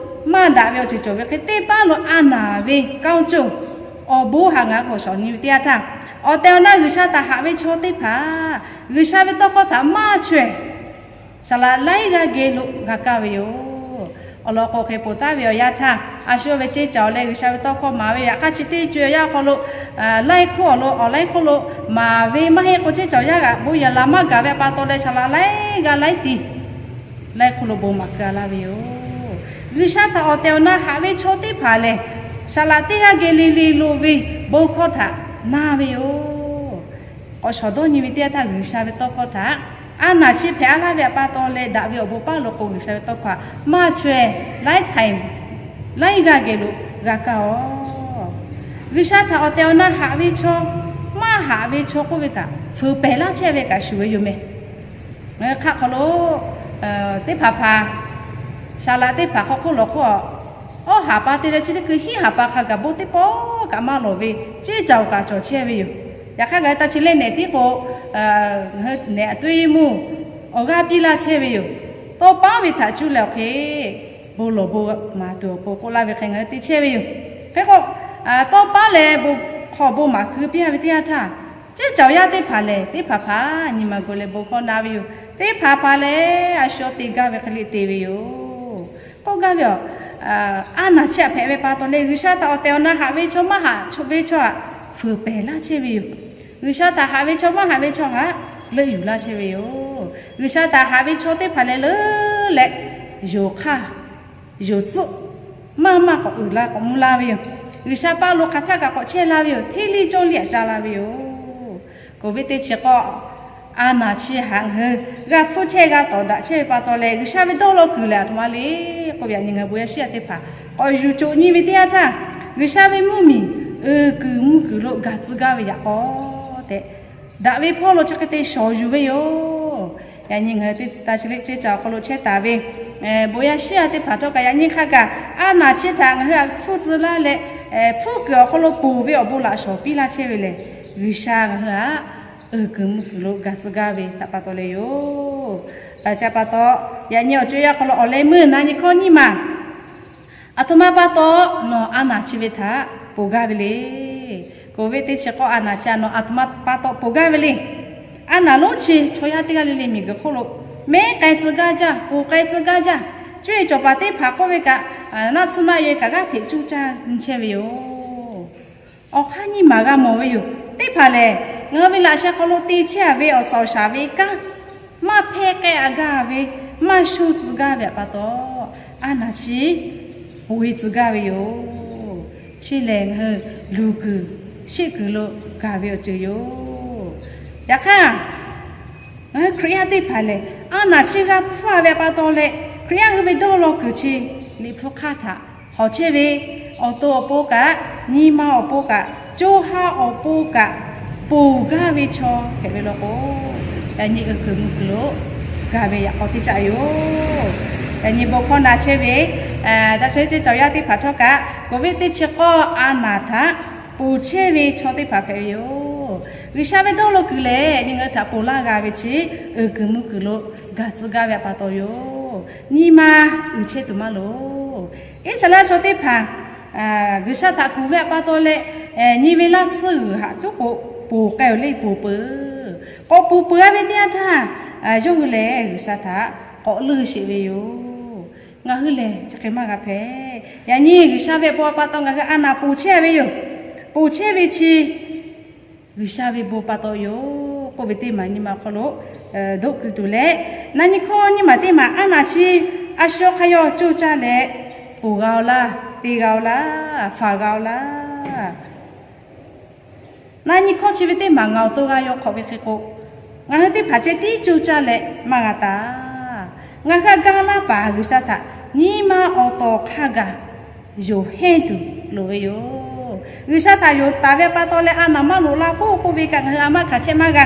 maˇ daꞈ ve awˬ ceuˬ cawˬ ve hk'e, teˇ paˉ lo a naˍ ve kanˇ coˇ awˬ bon haꞈ ngaˬ hui k'awꞈ shawˍ nyi ve teˇ yanˇ htaˇ, awˬ tehˬ awˬ na G'uiˬsha htaꞈ haꞈ ve chaw teˇ hpaˍ G'uiˬsha ve tawˇ hkawˇ htaꞈ maˇ chaweh Saˍ laꞈ laiˉ g'aˇ geh lo g'a kaˇ ve yoˬ. Awˬ lawn k'o, hk'e poˬ taˍ ve awˬ yanˇ htaˇ, a shu ve ceˇ caoˬ leh G'uiˬsha ve tawˇ hkawˇ maˍ ve yaꞈ hk'aˇ, chi teˇ co yaˇ awˬ hk'aw lo laiˇ hk'oˆ awˬ lo awˬ laiˉ hk'oˆ lo maˍ ve maˇ heˆ k'o, ceˇ caoˬ yaˇ g'aꞈ bon yehˬ laˬ maˇ gaˬ ve pa taw leh, saˍ laꞈ laiˉ g'aˇ laiˉ ti laiˇ hk'oˆ lo bon maˍ keu a laˇ ve yoˬ. G'uiˬsha htaꞈ awˬ tehˬ awˬ na haꞈ ve chaw teˇ hpaˍ lehˬ, saˍ laꞈ teˇ g'aˇ geh le le lo ve bon hkawˇ htaꞈ na ve yoˬ. K'awꞈ shawˍ dawˇ nyi ve teˇ yanˇ htaˇ, G'uiˬsha ve tawˇ hkawˇ htaꞈ a naˬ chi hpehꞈ a laˇ ve pa taw leh, daꞈ ve awˬ bon paˇ lo k'o, G'uiˬsha ve tawˇ hkawˇ htaꞈ maˇ chaweh laiˉ htaiˍ laiˉ g'aˇ geh lo g'a kaˇ awˬ. G'uiˬsha htaꞈ awˬ tehˬ awˬ na haꞈ ve chaw, maˇ haꞈ ve chaw k'oˆ ve kaꞈ, fuiˍ pehˍ laˇ chehˇ ve kaꞈ shuˍ ve yoˬ meh. Ngaˬ hui hk'aˆ hk'aw lo teˇ hpaˍ hpaˍ, saˍ laꞈ teˇ hpaˍ hk'aw hk'oˆ lawˬ hk'oˆ a, awˇ haˍ pa te leh chi teˇ hkui hiˉ haˍ pa hk'a gaˬ bon teˇ pawˆ kaꞈ maˇ lawˬ ve, ceˇ caoˬ kaꞈ cawˬ chehˇ ve yoˬ. Yaꞈ hk'aˇ, ngaˬ hui ta chi lehˬ nehˬ tiˉ k'o, ngaˬ hui nehˬ a tuˇ yeˇ mvuhˇ awˬ g'aˇ piˇ laˇ chehˇ ve yoˬ. Tawˇ paˉ ve htaꞈ cuˇ leh awˬ hk'e bon lawˬ bon maˍ tuˬ awˬ pon k'oˆ laˇ ve hk'e ngaˬ hui te chehˇ ve yoˬ. Hk'e k'o, tawˇ paˉ leh bon hk'aw bon maˍ keu piˇ a ve teˇ yanˇ htaˇ, ceˇ caoˬ yaˇ teˇ hpaˍ lehˬ, teˇ hpaˍ hpaˍ nyi ma gu leh bon hkawˇ na ve yoˬ. Teˇ hpaˍ hpaˍ lehˬ, a shu te gaˇ ve hk'e le te ve yoˬ. K'oˆ gaˇ ve a, a naˬ chi htaꞈ hpehꞈ ve pa taw leh, G'uiˬsha htaꞈ awˬ tehˬ awˬ na haꞈ ve chaw maˇ haꞈ ve chaw htaꞈ fuiˍ pehˍ laˇ chehˇ ve yoˬ. G'uiˬsha htaꞈ haꞈ ve chaw maˇ haꞈ ve chaw htaꞈ leuˆ yuˬ laˇ chehˇ ve yoˬ. G'uiˬsha htaꞈ haꞈ ve chaw teˇ hpaˍ lehˬ, leuˉ leh yonˍ hk'aˇ yonˍ tcuhˆ maˇ maˇ k'awꞈ uiˍ la k'awꞈ mvuh la ve yoˬ. G'uiˬsha paˇ lo hk'aˬ htaˇ kaꞈ k'awꞈ chehˇ la ve yoˬ. Hteˇ liˇ cawˇ liˇ aꞈ ca la ve yoˬ. Covid teˇ chi k'awˇ a naˬ chi htaꞈ ngaˬ hui g'a hpfuhˇ chehˇ g'a tawˍ daꞈ chehˇ ve pa taw leh, G'uiˬsha ve dawˇ law kuiˬ lehˬ aˬ htoꞈ ma le k'oˆ ve, yaꞈ nyi ngaˬ hui bon yaˇ shiˉ yaˇ teˇ hpaˍ k'awꞈ yuˬ coꞈ nyi ve teˇ yanˇ htaˇ, G'uiˬsha ve mvuhˇmiˬ uiˍ kuiˬ mvuh kuiˬ lo gaˬ tcuh gaˇ ve yaꞈ k'aw tehꞈ, daꞈ ve hpawˇ lo chi hk'e te shawˍ yuˬ ve yoˬ. Yaꞈ nyi ngaˬ hui teˇ ta chi le ceˇ caˬ awˬ hk'aw lo chehˇ taˍ ve bon yaˇ shiˉ yaˇ teˇ hpaˍ htawˇ kaꞈ, yaꞈ nyi hk'a gaˬ a naˬ chi htaꞈ ngaˬ hui htaꞈ hpfuhˇ tcuh laˇ leh, hpfuhˇ kuiˬ awˬ hk'aw lo ponˬ ve awˬ bon laꞈ shawˍ piˇ laˇ chehˇ ve lehˬ, G'uiˬsha ngaˬ hui htaꞈ uiˍ kuiˬ mvuh kuiˬ lo gaˬ tcuh gaˇ ve htaꞈ pa taw leh yoˬ. Chi pa taw, yaꞈ nyi awˬ co yaˇ hk'aw lo awˬ leh meuˇ na nyi hkawˇ nyiˇ maˬ aˬ htoꞈ ma pa taw nawˬ a naˬ chi ve htaꞈ ponˬ gaˇ ve le. Covid teˇ chi k'awˇ a naˬ chi nawˬ aˬ htoꞈ ma pa taw ponˬ gaˇ ve le. A naˬ lonˉ chi chaw yaˇ teˇ g'aˇ le le miˬguiˬ hk'oˆ lo mehˉ k'ai tcuh gaˇ jaˇ, ponˬ k'ai tcuh gaˇ jaˇ. Cuˇ yiˍ cawˬ paˍ teˇ hpaˍ k'oˆ ve kaꞈ, naˆ tsuhˇ naˆ yehˬ kaꞈ g'aˇ hteꞈ cuˇ caˇ nyi chehˇ ve yoˬ. Awˬ hk'aˇ nyiˇ maˬ g'a mawˬ ve yoˬ. Teˇ hpaˍ lehˬ, ngaˬ hui ve laꞈ sheh hk'aw lo te chehˇ a ve awˬ suhˍ awˬ shaˍ ve kanˉ maˇ hpehˇ k'ai a gaˇ ve, maˇ shoˇ tcuh gaˇ ve pa taw, a naˬ chi ponˬ e tcuh gaˇ ve yoˬ. Chi lehˬ ngaˬ hui luˬ kuiˬ sheˆ kuiˬ lo gaˬ ve awˬ ceuˬ yoˬ. Yaꞈ hk'aˇ, ngaˬ hui Hkriꞈ yaˇ teˇ hpaˍ lehˬ, a naˬ chi g'a hpfuhˇ a ve pa taw leh, Hkriꞈ yaˇ hui ve dawˇ law kuiˬ chi Liꞈ hpu hk'aˇ htaꞈ hawˬ chehˇ ve, awˬ to awˬ pon kaꞈ, nyi ma awˬ pon kaꞈ, co ha awˬ pon kaꞈ ponˬ gaˇ ve chaw hpehꞈ ve law k'o, yaꞈ nyi uiˍ kuiˬ mvuh kuiˬ lo gaˬ ve yaꞈ k'aw teˇ caˆ yoˬ. Yaꞈ nyi bon hkawˇ na chehˇ ve, daꞈ chehˇ ceˇ caˬ yaˇ teˇ hpaˍ htawˇ kaꞈ, Covid teˇ chi k'awˇ a naˬ htaꞈ ponˬ chehˇ ve chaw teˇ hpaˍ hpehꞈ ve yoˬ. G'uiˬsha ve dawˇ law kuiˬ lehˬ, yaꞈ nyi ngaˬ hui htaꞈ ponˬ laˇ g'a ve chi uiˍ kuiˬ mvuh kuiˬ lo gaˬ tcuh gaˇ ve pa taw yoˬ. Nyi ma uiˍ chehˇ tuˬ maˇ loˬ. Iˉsaˍreˍlaˆ chaw teˇ hpaˍ G'uiˬsha htaꞈ kuˬ ve pa taw leh, nyi ve laˇ tsuhˇ g'uiˬ haꞈ tuˉ k'o, ponˬ k'ai awˬ le ponˬ peuˬ. K'awꞈ ponˬ peuˬ a ve teˇ yanˇ htaˇ, yawˇ hui lehˬ G'uiˬsha htaꞈ k'awꞈ leuˆ sheˍ ve yoˬ. Ngaˬ hui lehˬ chi hk'e maˇ g'a hpehꞈ. Yaꞈ nyi G'uiˬsha ve bon pa taw ngaˬ hui a naˬ ponˬ chehˇ ve yoˬ. Ponˬ chehˇ ve chi G'uiˬsha ve bon pa taw yoˬ k'oˆ ve teˇ maˬ nyi ma awˬ hk'aw lo doˆ keu tuˬ leh, na nyi hkawˇ nyiˇ maˬ teˇ maˬ a naˬ chi a shu hk'a yawˇ coˇ caˇ leh, ponˬ g'a-oˬ laˇ, te g'a-oˬ laˇ, faˍ g'a-oˬ laˇ. Na nyi hkawˇ chi ve teˇ maˬ ngaˬ awˬ to g'a yaw hk'awꞈ ve hk'e k'o, ngaˬ hui teˇ hpaˍ ceh tiˉ coˇ caˇ leh maˇ g'a taˍ. Ngaˬ hui htaꞈ gaˇ laˇ paˍ G'uiˬsha htaꞈ nyi ma awˬ tawˍ hk'a gaˬ yonˍ hehnˇ tuˬ loˍ ve yoˬ. G'uiˬsha htaꞈ yonˍ taˍ ve pa taw leh a naˬ maˇ loꞈ la puiˉ k'oˆ ve kaꞈ ngaˬ hui a maˇ hkanˍ chehˇ maˇ g'a.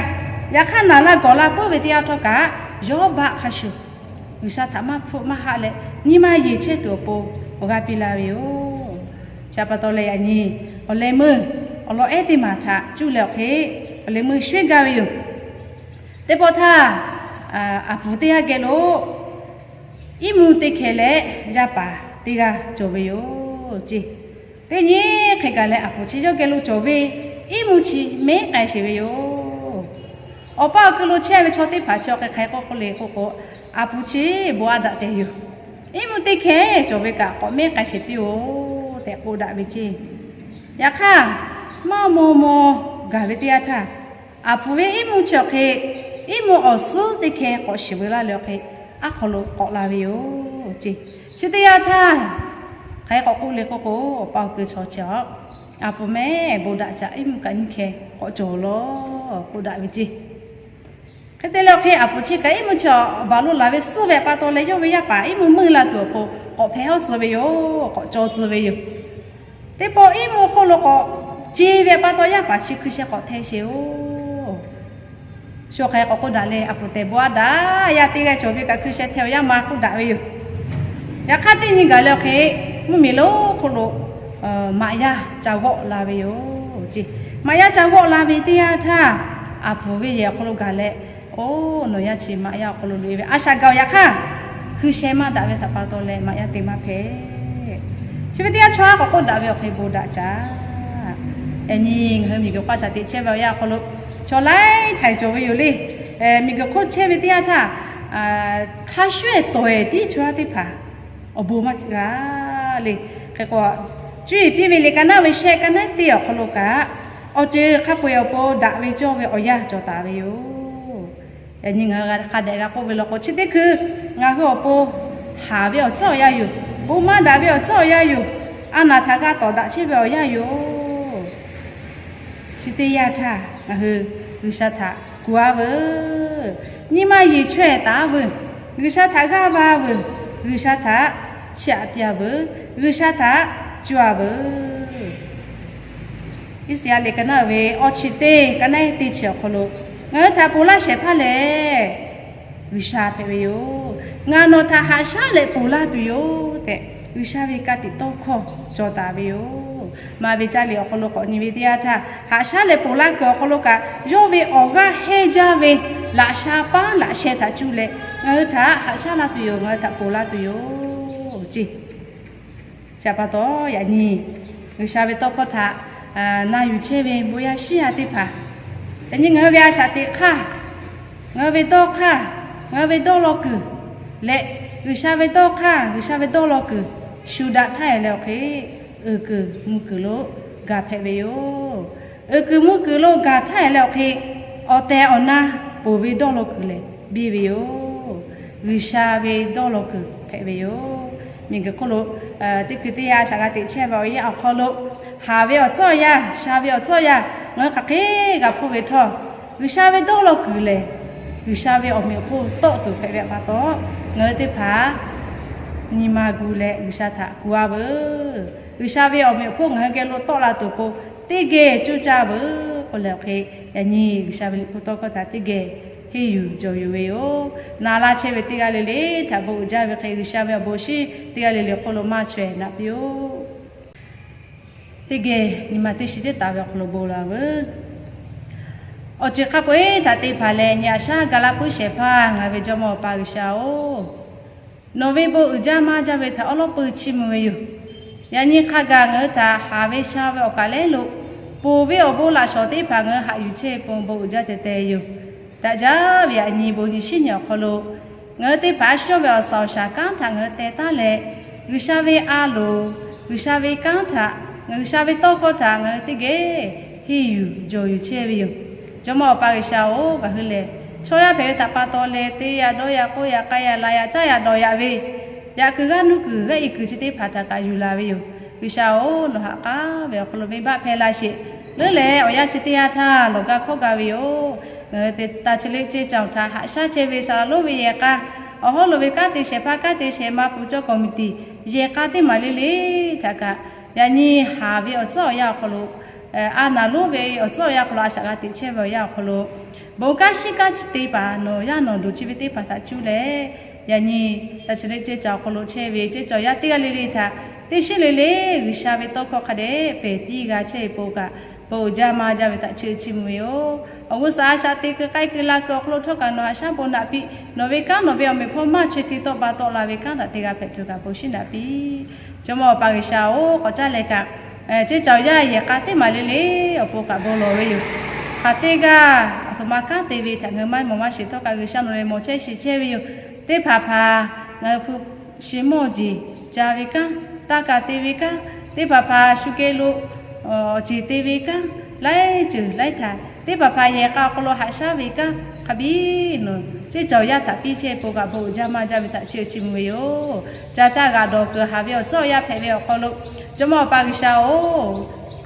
Yaꞈ hk'aˇ naˬ laˇ gawˬ la puiˉ ve teˇ yanˇ htawˇ kaꞈ, yawˇ baˆ hk'a shuˍ G'uiˬsha htaꞈ maˇ hpfuhˆ maˇ haˆ leh nyi ma yeˬ chehˇ tuˬ awˬ pon awˬ g'aˇ piˇ la ve yoˬ. Chi pa taw leh yaꞈ nyi awˬ leh meuˇ awˬ lawn ehˉ teˇ maˬ htaꞈ cuˇ leh awˬ hk'e awˬ leh meuˇ shehˉ gaˇ ve yoˬ. Teˇ pawˆ htaˇ, aˬ puˍ teˇ g'aˇ geh lo iˉ mvuhˇ teˇ hkeh leh yaˇ paˍ teˇ g'aˇ cawˬ ve yoˬ ceˇ. Teˇ nyi hk'e gaˬ leh aˬ puˍ chi yawˇ geh lo cawˬ ve iˉ mvuhˇ chi mehˉ k'ai sheˍ ve yoˬ. Awˬ paˇ awˬ ku lo chehˇ ve chaw teˇ hpaˍ chi awˬ hk'e hk'ai k'oˆ k'oˆ le k'oˆ k'o, Aˬ puˍ chi bon a daꞈ tehꞈ yoˬ. Iˉ mvuhˇ teˇ hkeh cawˬ ve kaꞈ k'awꞈ mehˉ k'ai sheˍ piˇ-oˬ tehꞈ k'oˆ daꞈ ve ceˇ. Yaꞈ hk'aˇ, maˇ maw maw gaˬ ve teˇ yanˇ htaˇ, aˬ puˍ ve iˉ mvuhˇ chi awˬ hk'e, iˉ mvuhˇ awˬ suhˉ teˇ hkeh k'awꞈ shiˍ veu laˇ leh awˬ hk'e, aˉ hk'aw lo k'awꞈ la ve yoˬ ceˇ. Chi teˇ yanˇ htaˇ, hk'aˬ hk'e k'awꞈ k'oˆ le k'oˆ k'o, awˬ pa awˬ keu chaw chi a, aˬ puˍ mehˉ bon daꞈ caꞈ iˉ mvuhˇ kaꞈ nyiˇ hkeh k'awꞈ cawˬ lawˬ k'oˆ daꞈ ve ceˇ. Hk'e te leh awˬ hk'e aˬ puˍ chi kaꞈ iˉ mvuhˇ chi baˬ lo laˬ ve suhˉ ve pa taw leh yawˇ ve yaˇ paˍ iˉ mvuhˇ meuˇ la tuˬ awˬ pon k'awꞈ hpehꞈ hawˉ tcuh ve yoˬ. K'awꞈ caw tcuh ve yoˬ. Teˇ pawˆ iˉ mvuhˇ hk'oˆ lo k'awꞈ ce ve pa taw yaˇ paˍ chi hkui sheh k'awꞈ hteh sheˍ-oˬ. Shu hk'aˬ hk'e k'awꞈ k'oˆ daꞈ leh, aˬ puˍ tehꞈ bon a daꞈ yaˇ teˇ g'aˇ cawˬ ve kaꞈ hkui sheh hteh awˬ yanˇ ma k'oˆ daꞈ ve yoˬ. Yaꞈ hk'aˇ teˇ nyi gaˬ leh awˬ hk'e, mvuhˇmiˬ lonˉ hk'oˆ lo maꞈ yaˇ ca g'awˆ la ve yoˬ ceˇ. Maꞈ yaˇ ca g'awˆ la ve teˇ yanˇ htaˇ, aˬ puˍ ve yehˬ awˬ hk'aw lo gaˬ leh, oˇ nawˬ yaˇ chi maꞈ yaˇ awˬ hk'aw lo loꞈ-e ve a shaꞈ gaˬ-oˬ. Yaꞈ hk'aˇ, hkui sheh maˇ daꞈ ve htaꞈ pa taw leh maꞈ yaˇ te maˇ hpehꞈ. Chi ve teˇ yanˇ chaw haˉ k'awꞈ k'oˆ daꞈ ve awˬ hk'e bon daꞈ caꞈ. Yaꞈ nyi ngaˬ hui miˬguiˬ hk'oˆ a shaꞈ teꞈ chehˇ ve awˬ yanˇ awˬ hk'aw lo, chaw laiˉ htaiˍ cawˬ ve yoˬ le. Miˬguiˬ hk'oˆ chehˇ ve teˇ yanˇ htaˇ, hk'a shuˍ-eˬ tawˍ-eˬ tiˉ chaw haˉ teˇ hpaˍ awˬ bon maˇ g'a le. Hk'e k'o, cuˇ yiˍ piˇ ve liꞈ ka naˉ ve shehˆ ka naˉ teˇ awˬ hk'aw lo kaꞈ, awˬ ceuˬ hk'a peu-eˬ awˬ pon daꞈ ve cawˇ ve awˬ yanˇ cawˬ taˍ ve yoˬ. Yaꞈ nyi ngaˬ hui hk'a dehꞈ g'a k'oˆ ve law k'o, chi teˇ hkui ngaˬ hui awˬ pon haˍ ve awˬ tcuhˉ awˬ yanˇ yoˬ. Bon maˇ daꞈ ve awˬ tcuhˉ awˬ yanˇ yoˬ. A naˬ htaꞈ g'a tawˍ daꞈ chehˇ ve awˬ yanˇ yoˬ. Chi teˇ yanˇ htaˇ ngaˬ hui G'uiˬsha htaꞈ kuˬ-a veuˬ. Nyi ma yeˬ chaweh taˍ-a veuˬ. G'uiˬsha htaꞈ g'aˇ va veuˬ. G'uiˬsha htaꞈ chiˇ aꞈ piˇ-a veuˬ. G'uiˬsha htaꞈ cuˇ-a veuˬ. Iˉsaˍyaˆ liꞈ ka naˉ ve awˇ chi teˇ ka naˉ teˇ chi awˬ hk'aw lo, ngaˬ hui htaꞈ ponˬ laˇ shehˍ hpaˇ lehˬ, G'uiˬsha hpehꞈ ve yoˬ. Ngaˬ nawˬ htaꞈ haꞈ shaˉ leh ponˬ laˇ tuˬ yoˬ tehꞈ, G'uiˬsha ve ka tiꞈ tawˇ hkawˇ cawˬ taˍ ve yoˬ. Maˍ ve caˇ liꞈ awˬ hk'aw lo k'awꞈ nyi ve teˇ yanˇ htaˇ, haꞈ shaˉ leh ponˬ laˇ kuiˬ awˬ hk'aw lo kaꞈ, yawˇ ve awˬ g'aˇ hehnˇ jaˇ ve laꞈ sha paˉ laꞈ sheh htaꞈ cuˇ leh, ngaˬ hui htaꞈ haꞈ shaˉ laˇ tuˬ yoˬ, ngaˬ hui htaꞈ ponˬ laˇ tuˬ yoˬ ceˇ. Chi htaꞈ pa taw, yaꞈ nyi G'uiˬsha ve tawˇ hkawˇ htaꞈ na yuˬ chehˇ ve bon yaˇ shiˉ yaˇ teˇ hpaˍ, yaꞈ nyi ngaˬ hui ve a shaꞈ teꞈ hk'aˇ, ngaˬ hui ve dawˇ hk'aˇ, ngaˬ hui ve dawˇ law kuiˬ leh, G'uiˬsha ve dawˇ hk'aˇ, G'uiˬsha ve dawˇ law kuiˬ shu daꞈ htaˇ-eˬ leh awˬ hk'e, uiˍ kuiˬ mvuh kuiˬ lo gaˬ hpehꞈ ve yoˬ. Uiˍ kuiˬ mvuh kuiˬ lo gaˬ htaˇ-eˬ leh awˬ hk'e, awˬ tehˬ awˬ na ponˬ ve dawˇ law kuiˬ lehˬ biˇ ve yoˬ. G'uiˬsha ve dawˇ law kuiˬ hpehꞈ ve yoˬ. Miˬguiˬ hk'oˆ lo teˇ hkui teˇ yanˇ a shaꞈ g'a teꞈ chehˇ ve awˬ yanˇ awˬ hk'aw lo, haˍ ve awˬ tcuhˉ awˬ yanˇ, sha ve awˬ tcuhˉ awˬ yanˇ, ngaˬ hui hk'aˬ hk'e g'a hpuˇ ve htawˇ, G'uiˬsha ve dawˇ law kuiˬ lehˬ, G'uiˬsha ve awˬ meꞈ awˬ hponˇ tawˆ tuˬ hpehꞈ ve pa taw, ngaˬ hui teˇ hpaˍ nyi ma gu leh G'uiˬsha htaꞈ kuˬ-a veuˬ. G'uiˬsha ve awˬ meꞈ awˬ hponˇ ngaˬ hui geh lo tawˆ la tuˬ awˬ pon teˇ geh cuˇ caˇ veuˬ k'oˆ leh awˬ hk'e, yaꞈ nyi G'uiˬsha ve liꞈ hpu tawˇ hkawˇ htaꞈ teˇ geh henˇ yuˬ jawˬ yuˬ ve yoˬ. Na laˇ chehˇ ve teˇ g'aˇ le le htaꞈ bon uiˍ jaˇ ve hk'e, G'uiˬsha ve awˬ bon shinˉ teˇ g'aˇ le le awˬ hk'oˆ lo maˇ chaweh naꞈ piˇ-oˆ. Teˇ geh nyi ma teˇ shiˍ teˇ taˍ ve awˬ hk'aw lo bon laˬ veuˬ. Awˬ ceuˬ hk'a peu-eˬ htaꞈ te hpanˍ leh nyi aꞈ shaˉ ga laˇ puiˉ shehˍ hpaˇ ngaˬ ve Jawˇmawˇ Awˬ pa G'uiˬsha-oˬ, nawˬ ve bon uiˍ jaˇ maˇ jaˇ ve htaꞈ awˉ lawˉ peu chiˇ mvuh ve yoˬ. Yaꞈ nyi hk'a gaˬ ngaˬ hui htaꞈ haˍ ve sha ve awˬ kaˬ lehˉ lo ponˬ ve awˬ bon laꞈ shawˍ teˇ hpaˍ ngaˬ hui haꞈ yuˬ chehˇ pon bon uiˍ jaˇ teh teh yoˬ. Daꞈ jaˇ ve yaꞈ nyi bon nyi shiˉ nyi awˬ hk'aw lo, ngaˬ hui teˇ hpaˍ shu yawˇ ve awˬ suhˍ awˬ shaˍ kanˉ htaꞈ ngaˬ hui teh taˉ leh, G'uiˬsha ve a loˍ, G'uiˬsha ve kanˉ htaꞈ, G'uiˬsha ve tawˇ hkawˇ htaꞈ ngaˬ hui teˇ geh henˇ yuˬ jawˬ yuˬ chehˇ ve yoˬ. Jawˇmawˇ Awˬ pa G'uiˬsha-oˬ, ngaˬ hui lehˬ chaw yaˇ hpehꞈ ve htaꞈ pa taw leh, te yaꞈ dawˇ yaꞈ k'oˆ yaꞈ k'ai yaꞈ la yaꞈ caˉ yaꞈ dawˬ yaꞈ ve, yaꞈ kuiˬ g'aˇ nuˇ kuiˬ g'aˇ i kuiˬ chi teˇ hpaˍ htaꞈ kaꞈ yuˬ laˬ ve yoˬ. G'uiˬsha-oˬ, nawˬ ha k'aˉ ve awˬ hk'aw lo venˇbaˆ hpehˇ laˇ sheˍ. Leuˉ leh awˬ yanˇ chi teˇ yanˇ htaˇ lawˬ gaˇ hkawˇ gaˇ ve yoˬ. Ngaˬ hui te taˇ chi leˆ ceˇ caoˬ htaꞈ haꞈ shaˉ chehˇ ve saˍ laˍ lonˉ ve yehˬ k'a, awˬ hawˉ lo ve kanˉ te shehˍ hpaˇ kanˉ te shehˍ ma puˍ cawˇ kawˍ miˬ tiˍ yehˬ k'a teˇ maˬ le le htaꞈ kaꞈ, yaꞈ nyi haˍ ve awˬ tcuhˉ awˬ yanˇ awˬ hk'aw lo, a naˍ lonˉ ve awˬ tcuhˉ awˬ yanˇ awˬ hk'aw lo a shaꞈ g'a teꞈ chehˇ ve awˬ yanˇ awˬ hk'aw lo, bon kanˉ shiˉ kanˉ chi te paˍ nawˬ yaˇ nawˬ duˬ chi ve teˇ hpaˍ htaꞈ cuˇ leh, yaꞈ nyi taˇ chi leˆ ceˇ caoˬ awˬ hk'aw lo chehˇ ve ceˇ caoˬ yaˇ teˇ g'aˇ le le htaꞈ teˇ shiˉ le le G'uiˬsha ve tawˇ hkawˇ hk'a dehꞈ pehˬ piˇ g'a chehˇ ve pon kaꞈ, bon uiˍ jaˇ maˇ jaˇ ve htaꞈ chiˇ chiˇ mvuh ve yoˬ. Awˬ g'uˇ suhˍ a shaꞈ te kuiˬ k'ai kuiˬ la kuiˬ awˬ hk'aw lo htawˇ kaꞈ nawˬ haꞈ shaˉ bon naꞈ piˇ. Nawˬ ve kanˉ nawˬ ve awˬ meꞈ hpawˇ maˇ chaweh te tawˆ ba tawˆ la ve kanˉ htaꞈ te g'a hpehꞈ tuˬ kaꞈ bon shinˉ naꞈ piˇ. Jawˇmawˇ Awˬ pa G'uiˬsha-oˬ, k'awꞈ caˇ leh kaꞈ, ceˇ caoˬ yaˇ yehˬ k'a teˇ maˬ le le awˬ pon kaꞈ bon lawˬ ve yoˬ. Hk'aˬ teˇ g'aˇ aˬ htoꞈ ma kanˉ te ve htaꞈ ngaˬ hui maˇ mawˬ maˇ shiˍ htawˇ kaꞈ G'uiˬsha nawˬ lehˬ mawˬ chehˇ shiˍ chehˇ ve yoˬ. Teˇ hpaˍ hpaˍ ngaˬ hui hpu shi mawˇ jeˬ ca ve kanˉ, taˇ kaˬ te ve kanˉ, teˇ hpaˍ hpaˍ shu geh lo awˬ ceˬ te ve kanˉ, laiˉ ceuˬ laiˉ htaꞈ, teˇ hpaˍ hpaˍ yehˬ k'a awˬ hk'aw lo haꞈ shaˉ ve kanˉ hk'a biˇ nawˬ ceˇ cawˬ yaˇ htaꞈ piˇ chehˇ pon kaꞈ bon uiˍ jaˇ maˇ jaˇ ve htaꞈ chiˇ chiˇ mvuh ve yoˬ. Ca caˇ g'aꞈ dawˬ kuiˬ haˍ ve awˬ tcuhˉ awˬ yanˇ hpehꞈ ve awˬ hk'aw lo, Jawˇmawˇ Awˬ pa G'uiˬsha-oˬ,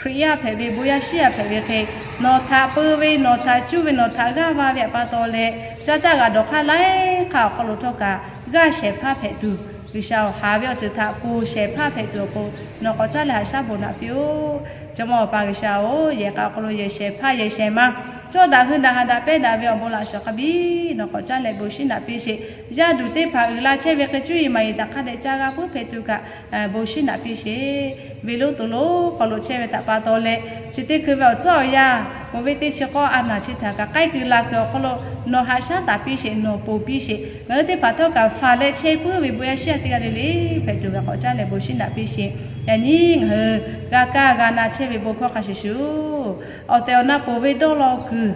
Hkriꞈ yaˇ hpehꞈ ve, bon yaˇ shiˉ yaˇ hpehꞈ ve hk'e, nawˬ htaꞈ peu ve, nawˬ htaꞈ cuˇ ve, nawˬ htaꞈ g'aˇ va ve htaꞈ pa taw leh, caˇ caˇ g'aꞈ dawˬ hk'aˇ laiˉ hk'aˇ awˬ hk'aw lo htawˇ kaꞈ g'aˇ shehˍ hpaˇ hpehꞈ tuˬ, G'uiˬsha-oˬ, haˍ ve awˬ ceuˬ htaꞈ ponˬ shehˍ hpaˇ hpehꞈ tuˬ awˬ pon nawˬ k'awꞈ caˉ leh haꞈ shaˉ bon naꞈ piˇ-oˆ. Jawˇmawˇ Awˬ pa G'uiˬsha-oˬ, yehˬ k'a awˬ hk'aw lo yehˬ shehˍ hpaˇ yehˬ shehˍ ma cawˇ daꞈ hui daꞈ ha daꞈ pehˇ daꞈ ve awˬ bon laꞈ shawˍ hk'a biˇ nawˬ k'awꞈ caˉ leh bon shinˉ naꞈ piˇ sheˍ. Yaˇ duˬ teˇ hpaˍ uiˍ la chehˇ ve hk'e cuˇ yiˍ maˍ yiˍ htaꞈ hk'a dehꞈ ca g'a puiˉ hpehꞈ tuˬ kaꞈ bon shinˉ naꞈ piˇ sheˍ. Venˇ lonˉ to lonˉ hk'aw lo chehˇ ve htaꞈ pa taw leh, chi teˇ hkui ve awˬ tcuhˉ awˬ yanˇ, k'oˍ ve teˇ chi k'awˇ a naˬ chi htaꞈ kaꞈ k'ai kuiˬ la kuiˬ awˬ hk'aw lo nawˬ haꞈ shaˉ taˍ piˇ sheˍ, nawˬ ponˬ piˇ sheˍ. Ngaˬ hui teˇ hpaˍ htawˇ kaꞈ faˍ leh chehˇ puiˉ ve bon yaˇ shiˉ yaˇ teˇ g'aˇ le le hpehꞈ tuˬ kaꞈ k'awꞈ caˉ leh bon shinˉ naꞈ piˇ sheˍ. Yaꞈ nyi ngaˬ hui g'a kaˇ g'a na chehˇ ve bon hkawˇ hk'a shuˍ shuˍ, awˬ tehˬ awˬ na ponˬ ve dawˇ law kuiˬ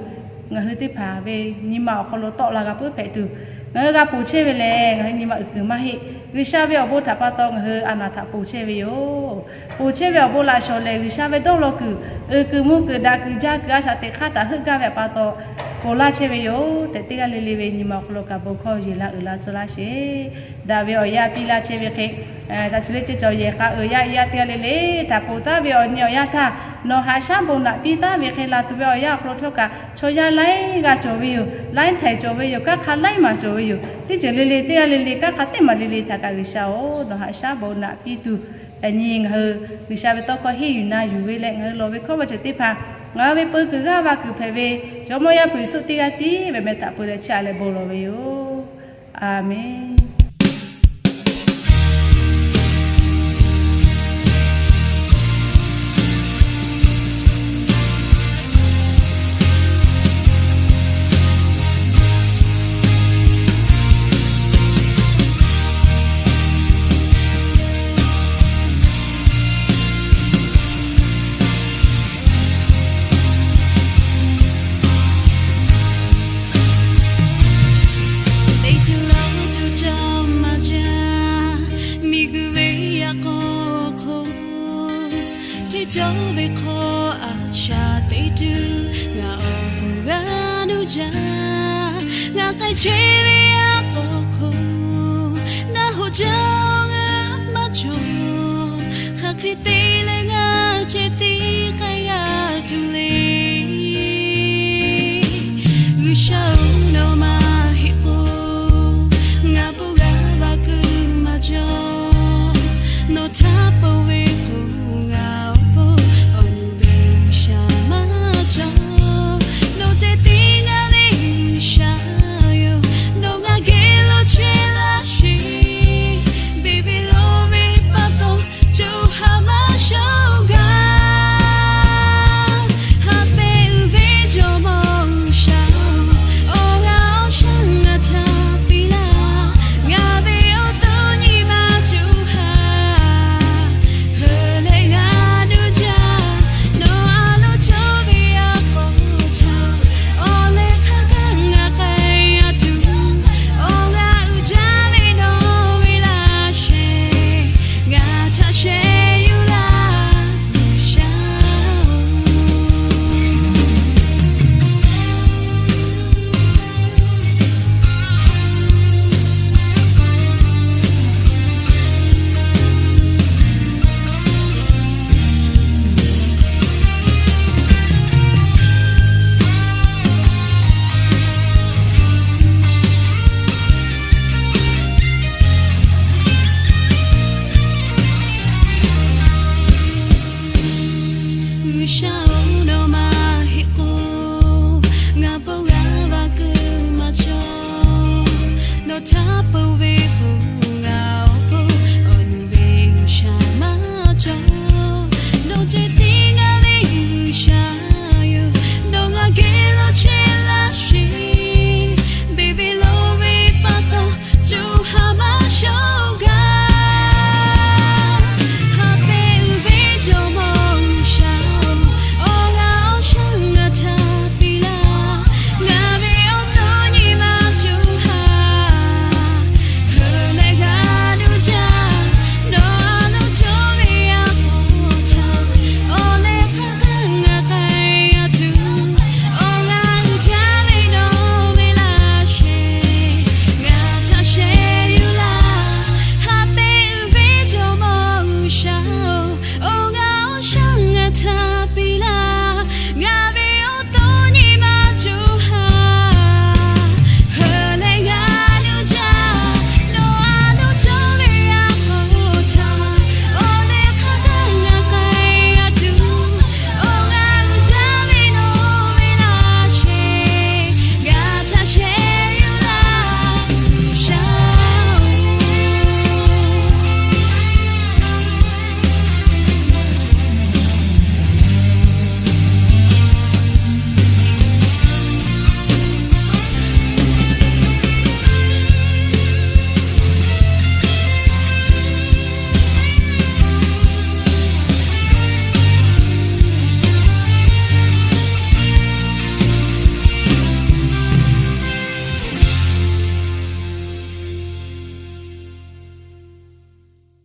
ngaˬ hui teˇ hpaˍ ve nyi ma awˬ hk'aw lo tawˆ la g'a puiˉ hpehꞈ tuˬ, ngaˬ hui g'a ponˬ chehˇ ve lehˬ, ngaˬ hui nyi ma uiˍ kuiˬ maˇ heˆ. G'uiˬsha ve awˬ bon htaꞈ pa taw ngaˬ hui a naˬ htaꞈ ponˬ chehˇ ve yoˬ. Ponˬ chehˇ ve awˬ bon laꞈ shawˍ lehˬ, G'uiˬsha ve dawˇ law kuiˬ, uiˍ kuiˬ mvuh kuiˬ daꞈ kuiˬ jaˇ kuiˬ a shaꞈ teꞈ hk'aˇ htaꞈ heuˆ gaˇ ve htaꞈ pa taw ponˬ laˇ chehˇ ve yoˬ tehꞈ, teˇ g'aˇ le le ve nyi ma awˬ hk'aw lo kaꞈ bon hkawˇ yeˬ laˇ uiˍ la tcuh laˇ sheˍ. Daꞈ ve awˬ yanˇ piˇ laˇ chehˇ ve hk'e, daꞈ shuˍ le ceˇ cawˬ yehˬ k'a uiˍ yaˇ yaˇ teˇ g'aˇ le le htaꞈ ponˬ taˉ ve awˬ nyi awˬ yanˇ htaˇ, nawˬ haꞈ shaˉ bon naꞈ piˇ taˉ ve hk'e laˬ tuˬ ve awˬ yanˇ awˬ hk'aw lo htawˇ kaꞈ chaw yaˇ laiˉ g'a cawˬ ve yoˬ. Laiˉ htaiˍ cawˬ ve yoˬ. Kanˉ hk'a laiˉ maˬ cawˬ ve yoˬ. Teˇ ceuˬ le le teˇ g'aˇ le le kanˉ hk'a teˇ maˬ le le htaꞈ kaꞈ G'uiˬsha-oˬ, nawˬ haꞈ shaˉ bon naꞈ piˇ tuˬ, yaꞈ nyi ngaˬ hui G'uiˬsha ve tawˇ hkawˇ henˇ yuˬ na yuˬ ve leh ngaˬ hui lawˬ ve hkawˇ vaˇ ceuˬ teˇ hpaˍ ngaˬ hui ve peu kuiˬ g'aˇ va kuiˬ hpehꞈ ve Jawˇmawˇ Yaˇ hpu Yeˍsuˆ teˇ g'aˇ tiˉ ve meh htaꞈ peu leh chiˇ aꞈ leh bon lawˬ ve yoˬ. A menˬ. Teˇ tuˬ laˇ tuˬ ca maˇ jaˇ, miˬguiˬ ve yaꞈ k'aw hk'oˆ hteˇ cawˇ ve hk'aw a shaꞈ teꞈ tuˬ, ngaˬ awˬ pon g'a nuˇ jaˇ. Ngaˬ k'ai chehˇ ve yaꞈ k'aw hk'oˆ, ngaˬ hoꞈ jaˇ ngaˬ maˇ cawˬ. Hk'aˬ hk'e te leh ngaˬ ceh